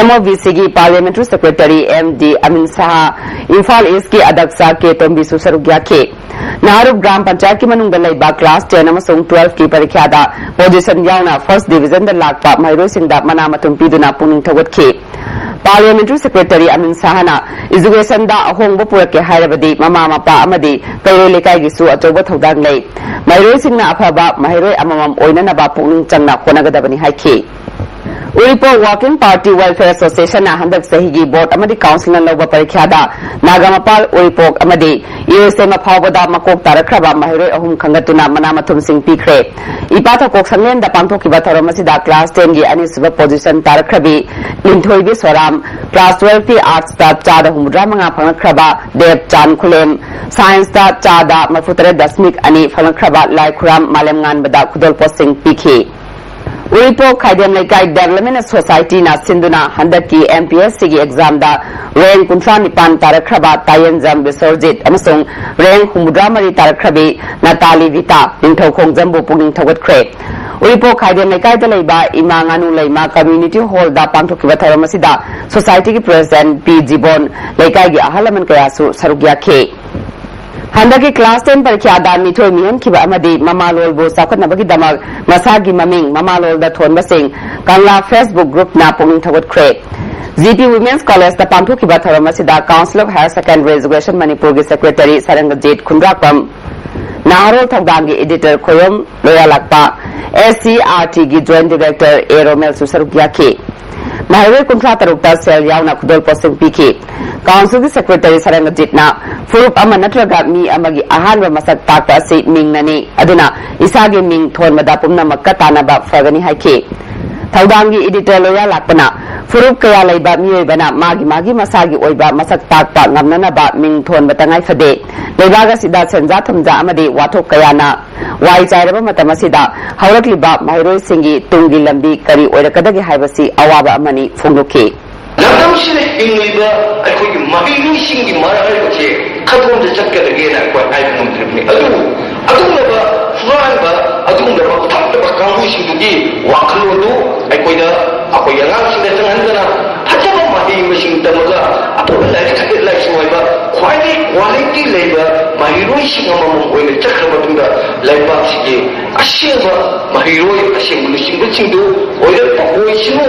M O V C ꯒꯤ Parliamentary Secretary M D ꯑꯃꯤꯟ ꯁꯍꯥ, ꯏꯝꯐꯥꯜ East ꯀꯤ ꯑꯗꯛꯁ ꯀꯦ ꯇꯣꯝꯕꯤꯁꯨ ꯁꯔꯨꯛ ꯌꯥꯈꯤ꯫ ꯅꯍꯥꯔꯨꯞ ꯒ꯭ꯔꯥꯝ ꯄꯟꯆꯥꯌꯠꯀꯤ ꯃꯅꯨꯡꯗ ꯂꯩꯕ class ten ꯑꯃꯁꯨꯡ twelve ꯀꯤ ꯄꯔꯤꯈ꯭ꯌꯥꯗ position ꯌꯥꯎꯅ first division ꯗ ꯂꯥꯛꯄ ꯃꯍꯩꯔꯣꯏꯁꯤꯡꯗ ꯃꯅꯥ ꯃꯊꯨꯝ ꯄꯤꯗꯨꯅ ꯄꯨꯛꯅꯤꯡ ꯊꯧꯒꯠꯈꯤ꯫ Parliamentary Secretary ꯑꯃꯤꯟ ꯁꯍꯥꯅ education ꯗ ꯑꯍꯣꯡꯕ ꯄꯨꯔꯛꯀꯦ ꯍꯥꯏꯔꯕꯗꯤ ꯃꯃꯥ ꯃꯄꯥ ꯑꯃꯗꯤ ꯀꯩꯔꯣꯏ ꯂꯩꯀꯥꯏꯒꯤꯁꯨ ꯑꯆꯧꯕ ꯊꯧꯗꯥꯡ ꯂꯩ꯫ ꯃꯍꯩꯔꯣꯏꯁꯤꯡꯅ ꯑꯐꯕ ꯃꯍꯩꯔꯣꯏ ꯑꯃꯃꯝ ꯑꯣꯏꯅꯅꯕ ꯄꯨꯛꯅꯤꯡ ꯆꯪꯅ ꯍꯣꯠꯅꯒꯗꯕꯅꯤ ꯍꯥꯏꯈꯤ꯫ ꯎꯔꯤꯄꯣꯛ Working Party Welfare Association ꯅ ꯍꯟꯗꯛ ꯆꯍꯤꯒꯤ board ꯑꯃꯗꯤ council ꯅ ꯂꯧꯕ ꯄꯔꯤꯈ꯭ꯌꯥꯗ ꯅꯥꯒꯥꯃꯄꯥꯜ, ꯎꯔꯤꯄꯣꯛ ꯑꯃꯗꯤ ꯏꯔꯣꯏꯁꯦꯝꯕ ꯐꯥꯎꯕꯗ ꯃꯀꯣꯛ ꯇꯥꯔꯛꯈ꯭ꯔꯕ ꯃꯍꯩꯔꯣꯏ ꯑꯍꯨꯝ ꯈꯟꯒꯠꯇꯨꯅ ꯃꯅꯥ ꯃꯊꯨꯝꯁꯤꯡ ꯄꯤꯈ꯭ꯔꯦ꯫ ꯏꯄꯥ ꯊꯧꯀꯣꯛ ꯁꯪꯂꯦꯟꯗ ꯄꯥꯡꯊꯣꯛꯈꯤꯕ ꯊꯧꯔꯝ ꯑꯁꯤꯗ class ten ꯒꯤ ꯑꯅꯤꯁꯨꯕ position ꯇꯥꯔꯛꯈ꯭ꯔꯕꯤ ꯂꯤꯟꯊꯣꯏꯕꯤ ꯁꯣꯔꯥꯝ, class twelve ꯀꯤ arts ꯇ ꯆꯥꯗ ꯍꯨꯝꯐꯨꯇꯔꯥ ꯃꯉꯥ ꯐꯪꯂꯛꯈ꯭ꯔꯕ ꯗꯦꯕ ꯆꯥꯟ ꯈꯨꯂꯦꯝ, science ꯇ ꯆꯥꯗ ꯃꯔꯤꯐꯨꯇꯔꯦꯠ ꯗꯁꯃꯤꯛ ꯑꯅꯤ ꯐꯪꯂꯛꯈ꯭ꯔꯕ ꯂꯥꯏꯈꯨꯔꯥꯝ ꯃꯥꯂꯦꯝꯉꯥꯟꯕꯗ ꯈꯨꯗꯣꯜꯄꯣꯠꯁꯤꯡ ꯄꯤꯈꯤ꯫ ꯎꯔꯤꯄꯣꯛ ꯈꯥꯏꯗꯦꯝ ꯂꯩꯀꯥꯏ Development Society ꯅ ꯁꯤꯟꯗꯨꯅ ꯍꯟꯗꯛꯀꯤ M P S C ꯒꯤ exam ꯗ rank ꯀꯨꯟꯊ꯭ꯔꯥ ꯅꯤꯄꯥꯟ ꯇꯥꯔꯛꯈ꯭ꯔꯕ ꯇꯥꯌꯦꯟꯖꯝ ꯕꯤꯁ꯭ꯋꯔꯖꯤꯠ ꯑꯃꯁꯨꯡ rank ꯍꯨꯝꯐꯨꯇꯔꯥ ꯃꯔꯤ ꯇꯥꯔꯛꯈ꯭ꯔꯕꯤ ꯅꯇꯥꯂꯤ ꯚꯤꯇꯥ ꯅꯤꯡꯊꯧꯈꯣꯡꯖꯝꯕꯨ ꯄꯨꯛꯅꯤꯡ ꯊꯧꯒꯠꯈ꯭ꯔꯦ꯫ ꯎꯔꯤꯄꯣꯛ ꯈꯥꯏꯗꯦꯝ ꯂꯩꯀꯥꯏꯗ ꯂꯩꯕ ꯏꯃꯥ ꯉꯥꯅꯨ ꯂꯩꯃ ꯀꯝꯃ꯭ꯌꯨꯅꯤꯇꯤ ꯍꯣꯜꯗ ꯄꯥꯡꯊꯣꯛꯈꯤꯕ ꯊꯧꯔꯝ ꯑꯁꯤꯗ ꯁꯣꯁꯥꯏꯇꯤꯒꯤ ꯄ꯭ꯔꯦꯁꯤꯗꯦꯟꯠ ꯄꯤ ꯖꯤꯕꯣꯟ, ꯂꯩꯀꯥꯏꯒꯤ ꯑꯍꯜ ꯂꯃꯟ ꯀꯌꯥꯁꯨ ꯁꯔꯨꯛ ꯌꯥꯈꯤ꯫ ꯍꯟꯗꯛꯀꯤ ꯀ꯭ꯂꯥꯁ ꯇꯦꯟ ꯄꯔꯤꯈ꯭ꯌꯥꯗ ꯃꯤꯊꯣꯏ ꯃꯤꯍꯦꯟꯈꯤꯕ ꯑꯃꯗꯤ ꯃꯃꯥꯂꯣꯜꯕꯨ ꯆꯥꯎꯈꯠꯅꯕꯒꯤꯗꯃꯛ ꯃꯁꯥꯒꯤ ꯃꯃꯤꯡ ꯃꯃꯥꯂꯣꯜꯗ ꯊꯣꯟꯕꯁꯤꯡ ꯀꯪꯂꯥ ꯐꯦꯁꯕꯨꯛ ꯒ꯭ꯔꯨꯞꯅ ꯄꯨꯛꯅꯤꯡ ꯊꯧꯒꯠꯈ꯭ꯔꯦ꯫ ꯖꯤ ꯄꯤ ꯋꯤꯃꯦꯟꯁ ꯀꯣꯂꯦꯖꯇ ꯄꯥꯡꯊꯣꯛꯈꯤꯕ ꯊꯧꯔꯝ ꯑꯁꯤꯗ Council of Higher Secondary Education ꯃꯅꯤꯄꯨꯔꯒꯤ ꯁꯦꯀ꯭ꯔꯦꯇꯔꯤ ꯁꯔꯪꯒꯖꯤꯠ ꯈꯨꯟꯗ꯭ꯔꯥꯛꯄꯝ, ꯅꯍꯥꯔꯣꯜ ꯊꯧꯗꯥꯡꯒꯤ ꯏꯗꯤꯇꯔ ꯈꯣꯏꯔꯣꯝ ꯂꯣꯌꯥꯂꯥꯛꯄ, ꯑꯦꯁ ꯁꯤ ꯑꯥꯔ ꯇꯤꯒꯤ ꯖꯣꯏꯟꯠ ꯗꯤꯔꯦꯛꯇꯔ ꯑꯦ ꯔꯣꯃꯦꯜꯁꯨ ꯁꯔꯨꯛ ꯌꯥꯈꯤ꯫ ꯃꯍꯩꯔꯣꯏ ꯀꯨꯟꯊ꯭ꯔꯥ ꯇꯔꯨꯛꯇ ꯁꯦꯜ ꯌꯥꯎꯅ ꯈꯨꯗꯣꯜ ꯄꯣꯠꯁꯤꯡ ꯄꯤꯈꯤ꯫ ꯀꯥꯎꯟꯁꯤꯜꯒꯤ ꯁꯦꯀ꯭ꯔꯦꯇꯔꯤ ꯁꯔꯪꯒꯖꯤꯠꯅ ꯐꯨꯔꯨꯞ ꯑꯃ ꯅꯠꯇ꯭ꯔꯒ ꯃꯤ ꯑꯃꯒꯤ ꯑꯍꯥꯟꯕ ꯃꯁꯛ ꯇꯥꯛꯄ ꯑꯁꯤ ꯃꯤꯡꯅꯅꯤ, ꯑꯗꯨꯅ ꯏꯁꯥꯒꯤ ꯃꯤꯡ ꯊꯣꯟꯕꯗ ꯄꯨꯝꯅꯃꯛꯀ ꯇꯥꯟꯅꯕ ꯐꯒꯅꯤ ꯍꯥꯏꯈꯤ꯫ ꯊꯧꯗꯥꯡꯒꯤ ꯏꯗꯤꯇꯔ ꯂꯣꯌꯥ ꯂꯥꯛꯄꯅ ꯐꯨꯔꯨꯞ ꯀꯌꯥ ꯂꯩꯕ ꯃꯤꯑꯣꯏꯕꯅ ꯃꯥꯒꯤ ꯃꯥꯒꯤ ꯃꯁꯥꯒꯤ ꯑꯣꯏꯕ ꯃꯁꯛ ꯇꯥꯛꯄ ꯉꯝꯅꯅꯕ ꯃꯤꯡ ꯊꯣꯟꯕ ꯇꯉꯥꯏ ꯐꯗꯦ꯫ ꯂꯩꯕꯥꯛ ꯑꯁꯤꯗ ꯁꯦꯟꯖꯥ ꯊꯨꯝꯖꯥ ꯑꯃꯗꯤ ꯋꯥꯊꯣꯛ ꯀꯌꯥꯅ ꯋꯥꯏ ꯆꯥꯏꯔꯕ ꯃꯇꯝ ꯑꯁꯤꯗ ꯍꯧꯔꯛꯂꯤꯕ ꯃꯍꯩꯔꯣꯏꯁꯤꯡꯒꯤ ꯇꯨꯡꯒꯤ ꯂꯝꯕꯤ ꯀꯔꯤ ꯑꯣꯏꯔꯛꯀꯗꯒꯦ ꯍꯥꯏꯕꯁꯤ ꯑꯋꯥꯕ ꯑꯃꯅꯤ ꯐꯣꯡꯗꯣꯛꯈꯤ꯫ ꯂꯝꯗꯝꯁꯤꯗ ꯍꯤꯡꯂꯤꯕ ꯑꯩꯈꯣꯏꯒꯤ ꯃꯍꯩꯔꯣꯏꯁꯤꯡꯒꯤ ꯃꯔꯥꯏꯕꯛꯁꯦ ꯀꯗꯣꯝꯗ ꯆꯠꯀꯗꯒꯦꯅ ꯑꯩꯈꯣꯏ ꯍꯥꯏꯕ ꯉꯝꯗ꯭ꯔꯤꯕꯅꯤ꯫ ꯑꯗꯨꯕꯨ ꯑꯗꯨꯒꯨꯝꯂꯕ ꯐꯨꯔꯥꯟꯕ, ꯑꯗꯨꯒꯨꯝꯂꯕ ꯐꯠꯇꯕ ꯀꯥꯡꯕꯨꯁꯤꯡꯗꯨꯒꯤ ꯋꯥꯈꯜꯂꯣꯟꯗꯨ ꯑꯩꯈꯣꯏꯗ, ꯑꯩꯈꯣꯏꯒꯤ ꯑꯉꯥꯡꯁꯤꯡꯗ ꯆꯪꯍꯟꯗꯅ ꯐꯖꯕ ꯃꯍꯩ ꯃꯁꯤꯡ ꯇꯝꯃꯒ ꯑꯐꯕ ꯂꯥꯏꯔꯤꯛ ꯂꯥꯏꯁꯨ ꯍꯩꯕ ꯈ꯭ꯋꯥꯏꯗꯒꯤ ꯀ꯭ꯋꯥꯂꯤꯇꯤ ꯂꯩꯕ ꯃꯍꯩꯔꯣꯏꯁꯤꯡ ꯑꯃꯃꯝ ꯑꯣꯏꯅ ꯆꯠꯈ꯭ꯔ ꯃꯇꯨꯡꯗ ꯂꯩꯕꯥꯛꯁꯤꯒꯤ ꯑꯁꯦꯡꯕ ꯃꯍꯩꯔꯣꯏ, ꯑꯁꯦꯡꯕ ꯂꯨꯆꯤꯡꯕꯁꯤꯡꯗꯨ ꯑꯣꯏꯔꯛꯄ ꯑꯣꯏꯁꯅꯨ꯫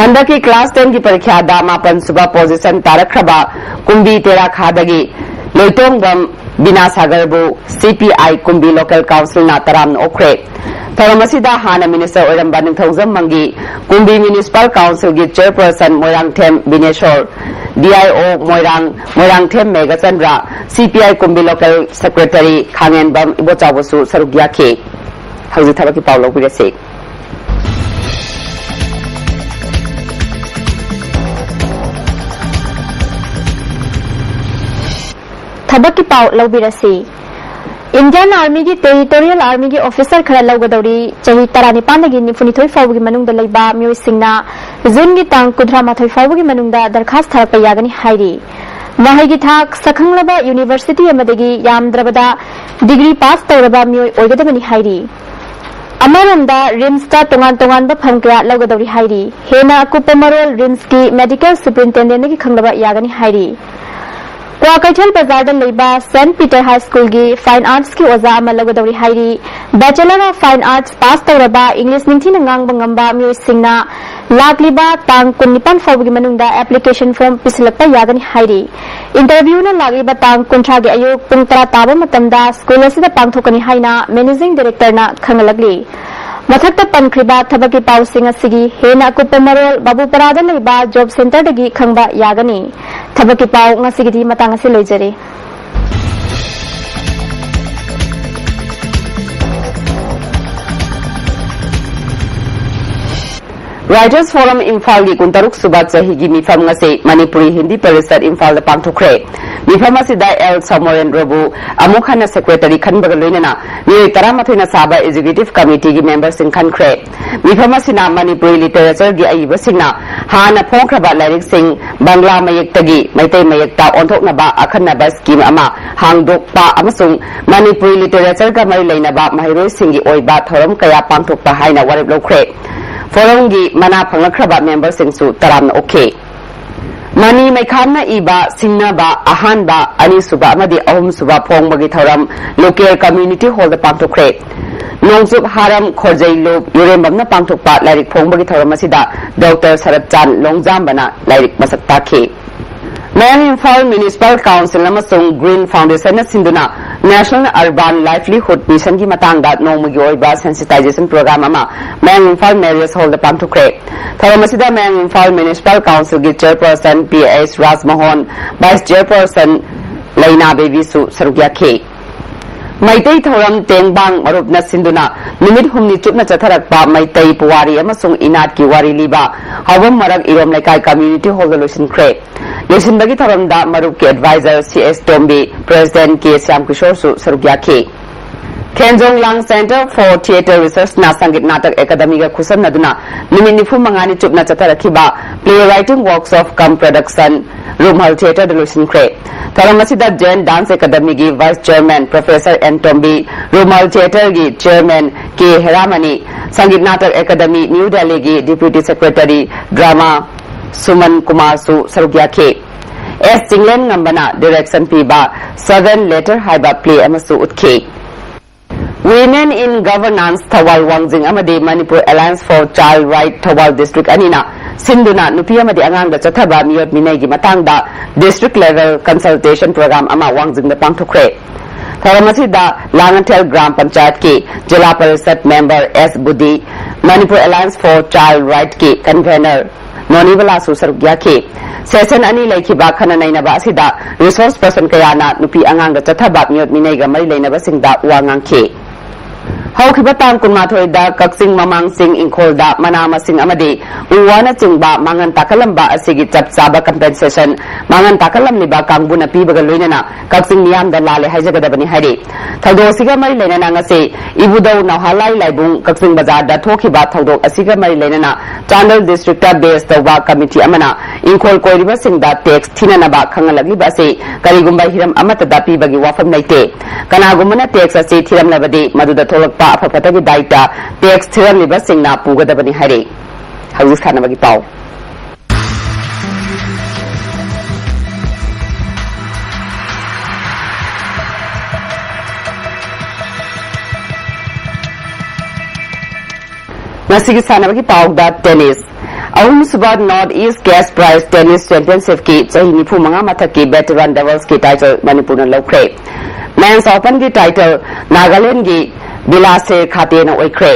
ꯍꯟꯗꯛꯀꯤ ꯀ꯭ꯂꯥꯁ ꯇꯦꯟꯒꯤ ꯄꯔꯤꯈ꯭ꯌꯥꯗ ꯃꯥꯄꯟ ꯁꯨꯕ ꯄꯣꯖꯤꯁꯟ ꯇꯥꯔꯛꯈ꯭ꯔꯕ ꯀꯨꯝꯕꯤ ꯇꯦꯔꯥꯈꯥꯗꯒꯤ ꯂꯣꯏꯇꯣꯡꯕꯝ ꯕꯤꯅꯥꯁꯥꯒꯔꯕꯨ ꯁꯤ ꯄꯤ ꯑꯥꯏ ꯀꯨꯝꯕꯤ ꯂꯣꯀꯦꯜ ꯀꯥꯎꯟꯁꯤꯜꯅ ꯇꯔꯥꯝꯅ ꯑꯣꯛꯈ꯭ꯔꯦ꯫ ꯊꯧꯔꯝ ꯑꯁꯤꯗ ꯍꯥꯟꯅ ꯃꯤꯅꯤꯁꯇꯔ ꯑꯣꯏꯔꯝꯕ ꯅꯤꯡꯊꯧꯖꯝ ꯃꯪꯒꯤ, ꯀꯨꯝꯕꯤ ꯃ꯭ꯌꯨꯅꯤꯁꯤꯄꯥꯜ ꯀꯥꯎꯟꯁꯤꯜꯒꯤ ꯆꯦꯌꯔꯄꯔꯁꯟ ꯃꯣꯏꯔꯥꯡꯊꯦꯝ ꯕꯤꯅꯦꯁꯣꯔ, ꯗꯤ ꯑꯥꯏ ꯑꯣ ꯃꯣꯏꯔꯥꯡ, ꯃꯣꯏꯔꯥꯡꯊꯦꯝ ꯃꯦꯘꯆꯟꯗ꯭ꯔ, ꯁꯤ ꯄꯤ ꯑꯥꯏ ꯀꯨꯝꯕꯤ ꯂꯣꯀꯦꯜ ꯁꯦꯀ꯭ꯔꯦꯇꯔꯤ ꯈꯥꯉꯦꯟꯕꯝ ꯏꯕꯣꯆꯥꯎꯕꯁꯨ ꯁꯔꯨꯛ ꯌꯥꯈꯤ꯫ ꯍꯧꯖꯤꯛ ꯊꯕꯛꯀꯤ ꯄꯥꯎ ꯂꯧꯕꯤꯔꯁꯤ꯫ ꯊꯕꯛꯀꯤ ꯄꯥꯎ ꯂꯧꯕꯤꯔꯁꯤ꯫ ꯏꯟꯗꯤꯌꯥꯟ ꯑꯥꯔꯃꯤꯒꯤ ꯇꯦꯔꯤꯇꯣꯔꯤꯌꯦꯜ ꯑꯥꯔꯃꯤꯒꯤ ꯑꯣꯐꯤꯁꯥꯔ ꯈꯔ ꯂꯧꯒꯗꯧꯔꯤ꯫ ꯆꯍꯤ ꯇꯔꯥꯅꯤꯄꯥꯟꯗꯒꯤ ꯅꯤꯐꯨꯅꯤꯊꯣꯏ ꯐꯥꯎꯕꯒꯤ ꯃꯅꯨꯡꯗ ꯂꯩꯕ ꯃꯤꯑꯣꯏꯁꯤꯡꯅ ꯖꯨꯟꯒꯤ ꯇꯥꯡ ꯀꯨꯟꯊ꯭ꯔꯥ ꯃꯥꯊꯣꯏ ꯐꯥꯎꯕꯒꯤ ꯃꯅꯨꯡꯗ ꯗꯔꯈꯥꯁ ꯊꯥꯔꯛꯄ ꯌꯥꯒꯅꯤ ꯍꯥꯏꯔꯤ꯫ ꯃꯍꯩꯒꯤ ꯊꯥꯛ ꯁꯛꯈꯪꯂꯕ ꯌꯨꯅꯤꯚꯔꯁꯤꯇꯤ ꯑꯃꯗꯒꯤ ꯌꯥꯝꯗ꯭ꯔꯕꯗ ꯗꯤꯒ꯭ꯔꯤ ꯄꯥꯁ ꯇꯧꯔꯕ ꯃꯤꯑꯣꯏ ꯑꯣꯏꯒꯗꯕꯅꯤ ꯍꯥꯏꯔꯤ꯫ ꯑꯃꯔꯣꯝꯗ, ꯔꯤꯝꯁꯇ ꯇꯣꯉꯥꯟ ꯇꯣꯉꯥꯟꯕ ꯐꯝ ꯀꯌꯥ ꯂꯧꯒꯗꯧꯔꯤ ꯍꯥꯏꯔꯤ꯫ ꯍꯦꯟꯅ ꯑꯀꯨꯞꯄ ꯃꯔꯣꯜ ꯔꯤꯝꯁꯀꯤ ꯃꯦꯗꯤꯀꯦꯜ ꯁꯨꯄ꯭ꯔꯤꯟꯇꯦꯟꯗꯦꯟꯗꯒꯤ ꯈꯪꯂꯕ ꯌꯥꯒꯅꯤ ꯍꯥꯏꯔꯤ꯫ ꯀ꯭ꯋꯥꯀꯩꯊꯦꯜ ꯕꯖꯥꯔꯗ ꯂꯩꯕ ꯁꯦꯟꯠ ꯄꯤꯇꯔ ꯍꯥꯏ ꯁ꯭ꯀꯨꯜꯒꯤ ꯐꯥꯏꯟ ꯑꯥꯔꯠꯁꯀꯤ ꯑꯣꯖꯥ ꯑꯃ ꯂꯧꯒꯗꯧꯔꯤ ꯍꯥꯏꯔꯤ꯫ Bachelor of fine arts pass ꯇꯧꯔꯕ, ꯏꯪꯂꯤꯁ ꯅꯤꯡꯊꯤꯅ ꯉꯥꯡꯕ ꯉꯝꯕ ꯃꯤꯑꯣꯏꯁꯤꯡꯅ ꯂꯥꯛꯂꯤꯕ ꯇꯥꯡ ꯀꯨꯟꯅꯤꯄꯥꯟ ꯐꯥꯎꯕꯒꯤ ꯃꯅꯨꯡꯗ ꯑꯦꯄ꯭ꯂꯤꯀꯦꯁꯟ ꯐꯣꯔꯝ ꯄꯤꯁꯤꯜꯂꯛꯄ ꯌꯥꯒꯅꯤ ꯍꯥꯏꯔꯤ꯫ ꯏꯟꯇꯔꯚ꯭ꯌꯨꯅ ꯂꯥꯛꯂꯤꯕ ꯇꯥꯡ ꯀꯨꯟꯊ꯭ꯔꯥꯒꯤ ꯑꯌꯨꯛ ꯄꯨꯡ ꯇꯔꯥ ꯇꯥꯕ ꯃꯇꯝꯗ ꯁ꯭ꯀꯨꯜ ꯑꯁꯤꯗ ꯄꯥꯡꯊꯣꯛꯀꯅꯤ ꯍꯥꯏꯅ ꯃꯦꯅꯦꯖꯤꯡ ꯗꯥꯏꯔꯦꯛꯇꯔꯅ ꯈꯪꯍꯜꯂꯛꯂꯤ꯫ ꯃꯊꯛꯇ ꯄꯟꯈ꯭ꯔꯤꯕ ꯊꯕꯛꯀꯤ ꯄꯥꯎꯁꯤꯡ ꯑꯁꯤꯒꯤ ꯍꯦꯟꯅ ꯑꯀꯨꯞꯄ ꯃꯔꯣꯜ ꯕꯥꯕꯨꯄꯔꯥꯗ ꯂꯩꯕ ꯖꯣꯕ ꯁꯦꯟꯇꯔꯗꯒꯤ ꯈꯪꯕ ꯌꯥꯒꯅꯤ꯫ ꯊꯕꯛꯀꯤ ꯄꯥꯎ ꯉꯁꯤꯒꯤꯗꯤ ꯃꯇꯥꯡ ꯑꯁꯤ ꯂꯣꯏꯖꯔꯦ꯫ Writers Forum ꯏꯝꯐꯥꯜꯒꯤ ꯀꯨꯟꯇꯔꯨꯛ ꯁꯨꯕ ꯆꯍꯤꯒꯤ ꯃꯤꯐꯝ ꯉꯁꯤ ꯃꯅꯤꯄꯨꯔꯤ ꯍꯤꯟꯗꯤ ꯄꯔꯤꯁꯠ ꯏꯝꯐꯥꯜꯗ ꯄꯥꯡꯊꯣꯛꯈ꯭ꯔꯦ꯫ ꯃꯤꯐꯝ ꯑꯁꯤꯗ ꯑꯦꯜ ꯁꯣꯃꯣꯔꯦꯟꯗ꯭ꯔꯣꯕꯨ ꯑꯃꯨꯛ ꯍꯟꯅ ꯁꯦꯀ꯭ꯔꯦꯇꯔꯤ ꯈꯟꯕꯒ ꯂꯣꯏꯅꯅ ꯃꯤꯑꯣꯏ ꯇꯔꯥꯃꯥꯊꯣꯏꯅ ꯁꯥꯕ ꯑꯦꯛꯖꯤꯀ꯭ꯌꯨꯇꯤꯚ ꯀꯃꯤꯇꯤꯒꯤ ꯃꯦꯝꯕꯔꯁꯤꯡ ꯈꯟꯈ꯭ꯔꯦ꯫ ꯃꯤꯐꯝ ꯑꯁꯤꯅ ꯃꯅꯤꯄꯨꯔꯤ ꯂꯤꯇꯔꯦꯆꯔꯒꯤ ꯑꯏꯕꯁꯤꯡꯅ ꯍꯥꯟꯅ ꯐꯣꯡꯈ꯭ꯔꯕ ꯂꯥꯏꯔꯤꯛꯁꯤꯡ ꯕꯪꯒ꯭ꯂꯥ ꯃꯌꯦꯛꯇꯒꯤ ꯃꯩꯇꯩ ꯃꯌꯦꯛꯇ ꯑꯣꯟꯊꯣꯛꯅꯕ ꯑꯈꯟꯅꯕ ꯁ꯭ꯀꯤꯝ ꯑꯃ ꯍꯥꯡꯗꯣꯛꯄ ꯑꯃꯁꯨꯡ ꯃꯅꯤꯄꯨꯔꯤ ꯂꯤꯇꯔꯦꯆꯔꯒ ꯃꯔꯤ ꯂꯩꯅꯕ ꯃꯍꯩꯔꯣꯏꯁꯤꯡꯒꯤ ꯑꯣꯏꯕ ꯊꯧꯔꯝ ꯀꯌꯥ ꯄꯥꯡꯊꯣꯛꯄ ꯍꯥꯏꯅ ꯋꯥꯔꯦꯞ ꯂꯧꯈ꯭ꯔꯦ꯫ ꯐꯣꯔꯝꯒꯤ ꯃꯅꯥ ꯐꯪꯂꯛꯈ꯭ꯔꯕ ꯃꯦꯝꯕꯔꯁꯤꯡꯁꯨ ꯇꯔꯥꯝꯅ ꯑꯣꯛꯈꯤ꯫ ꯃꯅꯤ ꯃꯩꯈꯥꯝꯅ ꯏꯕ ꯁꯤꯡꯅꯕ ꯑꯍꯥꯟꯕ, ꯑꯅꯤꯁꯨꯕ ꯑꯃꯗꯤ ꯑꯍꯨꯝꯁꯨꯕ ꯐꯣꯡꯕꯒꯤ ꯊꯧꯔꯝ ꯂꯣꯀꯦꯜ ꯀꯝꯃ꯭ꯌꯨꯅꯤꯇꯤ ꯍꯣꯜꯗ ꯄꯥꯡꯊꯣꯛꯈ꯭ꯔꯦ꯫ ꯅꯣꯡꯆꯨꯞ ꯍꯥꯔꯝ ꯈꯣꯔꯖꯩꯂꯨꯞ ꯌꯨꯔꯦꯝꯕꯝꯅ ꯄꯥꯡꯊꯣꯛꯄ ꯂꯥꯏꯔꯤꯛ ꯐꯣꯡꯕꯒꯤ ꯊꯧꯔꯝ ꯑꯁꯤꯗ ꯗꯣꯛꯇꯔ ꯁꯔꯠꯆꯥꯟ ꯂꯣꯡꯖꯥꯝꯕꯅ ꯂꯥꯏꯔꯤꯛ ꯃꯁꯛ ꯇꯥꯛꯈꯤ꯫ ꯃꯌꯥꯡ ꯏꯝꯐꯥꯜ ꯃ꯭ꯌꯨꯅꯤꯁꯤꯄꯥꯜ ꯀꯥꯎꯟꯁꯤꯜ ꯑꯃꯁꯨꯡ ꯒ꯭ꯔꯤꯟ ꯐꯥꯎꯟꯗꯦꯁꯟꯅ ꯁꯤꯟꯗꯨꯅ ꯅꯦꯁꯅꯦꯜ ꯑꯔꯕꯥꯟ ꯂꯥꯏꯚꯂꯤꯍꯨꯗ ꯃꯤꯁꯟꯒꯤ ꯃꯇꯥꯡꯗ ꯅꯣꯡꯃꯒꯤ ꯑꯣꯏꯕ ꯁꯦꯟꯁꯤꯇꯥꯏꯖꯦꯁꯟ ꯄ꯭ꯔꯣꯒ꯭ꯔꯥꯝ ꯑꯃ ꯃꯌꯥꯡ ꯏꯝꯐꯥꯜ ꯃꯦꯔꯤꯌꯠ ꯍꯣꯜꯗ ꯄꯥꯡꯊꯣꯛꯈ꯭ꯔꯦ꯫ ꯊꯧꯔꯝ ꯑꯁꯤꯗ ꯃꯌꯥꯡ ꯏꯝꯐꯥꯜ ꯃ꯭ꯌꯨꯅꯤꯁꯤꯄꯥꯜ ꯀꯥꯎꯟꯁꯤꯜꯒꯤ ꯆꯦꯌꯔꯄꯔꯁꯟ ꯄꯤ ꯑꯩꯆ ꯔꯥꯖꯃꯣꯍꯟ, ꯚꯥꯏꯁ ꯆꯦꯌꯔꯄꯔꯁꯟ ꯂꯩꯅꯥ ꯕꯦꯕꯤꯁꯨ ꯁꯔꯨꯛ ꯌꯥꯈꯤ꯫ ꯃꯩꯇꯩ ꯊꯧꯔꯝ ꯇꯦꯡꯕꯥꯡ ꯃꯔꯨꯞꯅ ꯁꯤꯟꯗꯨꯅ ꯅꯨꯃꯤꯠ ꯍꯨꯝꯅꯤ ꯆꯨꯞꯅ ꯆꯠꯊꯔꯛꯄ ꯃꯩꯇꯩ ꯄꯨꯋꯥꯔꯤ ꯑꯃꯁꯨꯡ ꯏꯅꯥꯠꯀꯤ ꯋꯥꯔꯤ ꯂꯤꯕ ꯍꯥꯎꯕꯝ ꯃꯔꯛ ꯏꯔꯣꯝ ꯂꯩꯀꯥꯏ ꯀꯝꯃ꯭ꯌꯨꯅꯤꯇꯤ ꯍꯣꯜꯗ ꯂꯣꯏꯁꯤꯟꯈ꯭ꯔꯦ꯫ ꯂꯣꯏꯁꯤꯟꯕꯒꯤ ꯊꯧꯔꯝꯗ ꯃꯔꯨꯞꯀꯤ ꯑꯦꯗꯚꯥꯏꯖꯔ ꯁꯤ ꯑꯦꯁ ꯇꯣꯝꯕꯤ, ꯄ꯭ꯔꯦꯁꯤꯗꯦꯟꯠ ꯀꯦ ꯁ꯭ꯌꯥꯝꯀꯤꯁꯣꯔꯁꯨ ꯁꯔꯨꯛ ꯌꯥꯈꯤ꯫ Khenjonglang Center for Theatre Research ꯅ ꯁꯪꯒꯤꯠ ꯅꯥꯇꯛ ꯑꯦꯀꯥꯗꯃꯤꯒ ꯈꯨꯠꯁꯝꯅꯗꯨꯅ ꯅꯨꯃꯤꯠ ꯅꯤꯐꯨ ꯃꯉꯥꯅꯤ ꯆꯨꯞꯅ ꯆꯠꯊꯔꯛꯈꯤꯕ Play Writing Workshop cum Production ꯔꯨꯝꯍꯜ ꯊꯤꯌꯦꯇꯔꯗ ꯂꯣꯏꯁꯤꯟꯈ꯭ꯔꯦ꯫ ꯊꯧꯔꯝ ꯑꯁꯤꯗ Jain Dance Academy ꯒꯤ Vice Chairman Professor N ꯇꯣꯝꯕꯤ, ꯔꯨꯃꯥꯜ ꯊꯤꯌꯦꯇꯔꯒꯤ Chairman ꯀꯦ ꯍꯦꯔꯥꯃꯅꯤ, ꯁꯪꯒꯤꯠ ꯅꯥꯇꯛ ꯑꯦꯀꯥꯗꯃꯤ ꯅ꯭ꯌꯨ ꯗꯦꯜꯂꯤꯒꯤ Deputy Secretary Drama ꯁꯨꯃꯟ ꯀꯨꯃꯥꯔꯁꯨ ꯁꯔꯨꯛ ꯌꯥꯈꯤ꯫ ꯑꯦꯁ ꯆꯤꯡꯂꯦꯟ ꯉꯝꯕꯅ direction ꯄꯤꯕ Seven Letter ꯍꯥꯏꯕ play ꯑꯃꯁꯨ ꯎꯠꯈꯤ꯫ Women in Governance ꯊꯧꯕꯥꯜ ꯋꯥꯡꯖꯤꯡ ꯑꯃꯗꯤ Manipur Alliance for Child Right Thoubal District ꯑꯅꯤꯅ ꯁꯤꯟꯗꯨꯅ ꯅꯨꯄꯤ ꯑꯃꯗꯤ ꯑꯉꯥꯡꯗ ꯆꯠꯊꯕ ꯃꯤꯑꯣꯠ ꯃꯤꯅꯩꯒꯤ ꯃꯇꯥꯡꯗ District Level Consultation Program ꯑꯃ ꯋꯥꯡꯖꯤꯡꯗ ꯄꯥꯡꯊꯣꯛꯈ꯭ꯔꯦ꯫ ꯊꯧꯔꯝ ꯑꯁꯤꯗ ꯂꯥꯡꯉꯊꯦꯜ ꯒ꯭ꯔꯥꯝ ꯄꯟꯆꯥꯌꯠꯀꯤ ꯖꯤꯂꯥ ꯄꯔꯤꯁꯠ member ꯑꯦꯁ ꯕꯨꯗꯤ, Manipur Alliance for Child Right ꯀꯤ convener ꯅꯣꯅꯤꯕꯂꯥꯁꯨ ꯁꯔꯨꯛ ꯌꯥꯈꯤ꯫ Session ꯑꯅꯤ ꯂꯩꯈꯤꯕ ꯈꯟꯅ ꯅꯩꯅꯕ ꯑꯁꯤꯗ resource person ꯀꯌꯥꯅ ꯅꯨꯄꯤ ꯑꯉꯥꯡꯗ ꯆꯠꯊꯕ ꯃꯤꯑꯣꯠ ꯃꯤꯅꯩꯒ ꯃꯔꯤ ꯂꯩꯅꯕꯁꯤꯡꯗ ꯋꯥ ꯉꯥꯡꯈꯤ꯫ ꯍꯧꯈꯤꯕ ꯇꯥꯡ ꯀꯨꯟꯃꯥꯊꯣꯏꯗ ꯀꯛꯆꯤꯡ ꯃꯃꯥꯡ ꯆꯤꯡ ꯏꯪꯈꯣꯜꯗ ꯃꯅꯥ ꯃꯁꯤꯡ ꯑꯃꯗꯤ ꯎ ꯋꯥꯅꯆꯤꯡꯕ ꯃꯥꯡꯍꯟ ꯇꯥꯛꯍꯜꯂꯝꯕ ꯑꯁꯤꯒꯤ ꯆꯞ ꯆꯥꯕ compensation ꯃꯥꯡꯍꯟ ꯇꯥꯛꯍꯜꯂꯝꯂꯤꯕ ꯀꯥꯡꯕꯨꯅ ꯄꯤꯕꯒ ꯂꯣꯏꯅꯅ ꯀꯛꯆꯤꯡ ꯃꯤꯌꯥꯝꯗ ꯂꯥꯜꯂꯦ ꯍꯥꯏꯖꯒꯗꯕꯅꯤ ꯍꯥꯏꯔꯤ꯫ ꯊꯧꯗꯣꯛ ꯑꯁꯤꯒ ꯃꯔꯤ ꯂꯩꯅꯅ ꯉꯁꯤ ꯏꯕꯨꯙꯧ ꯅꯧꯍꯥꯂꯥꯏ ꯂꯥꯏꯕꯨꯡ ꯀꯛꯆꯤꯡ ꯕꯖꯥꯔꯗ ꯊꯣꯛꯈꯤꯕ ꯊꯧꯗꯣꯛ ꯑꯁꯤꯒ ꯃꯔꯤ ꯂꯩꯅꯅ ꯆꯥꯟꯗꯦꯜ district ꯇ base ꯇꯧꯕ committee ꯑꯃꯅ ꯏꯪꯈꯣꯜ ꯀꯣꯏꯔꯤꯕꯁꯤꯡꯗ tax ꯊꯤꯅꯅꯕ ꯈꯪꯍꯜꯂꯛꯂꯤꯕ ꯑꯁꯤ ꯀꯔꯤꯒꯨꯝꯕ ꯍꯤꯔꯝ ꯑꯃꯠꯇꯗ ꯄꯤꯕꯒꯤ ꯋꯥꯐꯝ ꯂꯩꯇꯦ꯫ ꯀꯅꯥꯒꯨꯝꯕꯅ tax ꯑꯁꯤ ꯊꯤꯔꯝꯂꯕꯗꯤ ꯃꯗꯨꯗ ꯊꯣꯛꯂꯛꯄ ꯑꯐ ꯐꯠꯇꯒꯤ ꯗꯥꯏꯇ tax ꯊꯤꯔꯝꯂꯤꯕꯁꯤꯡꯅ ꯄꯨꯒꯗꯕꯅꯤ ꯍꯥꯏꯔꯤ꯫ ꯍꯧꯖꯤꯛ ꯁꯥꯟꯅꯕꯒꯤ ꯄꯥꯎ꯫ ꯉꯁꯤꯒꯤ ꯁꯥꯟꯅꯕꯒꯤ ꯄꯥꯎꯗ tennis꯫ ꯑꯍꯨꯝꯁꯨꯕ North East Cash Prize Tennis Championship ꯀꯤ ꯆꯍꯤ ꯅꯤꯐꯨ ꯃꯉꯥ ꯃꯊꯛꯀꯤ veteran doubles ꯀꯤ title ꯃꯅꯤꯄꯨꯔꯅ ꯂꯧꯈ꯭ꯔꯦ꯫ Men's Open ꯒꯤ title ꯅꯥꯒꯥꯂꯦꯟꯒꯤ ꯕꯤꯂꯥꯁꯦ ꯈꯥꯇꯦꯅ ꯑꯣꯏꯈ꯭ꯔꯦ꯫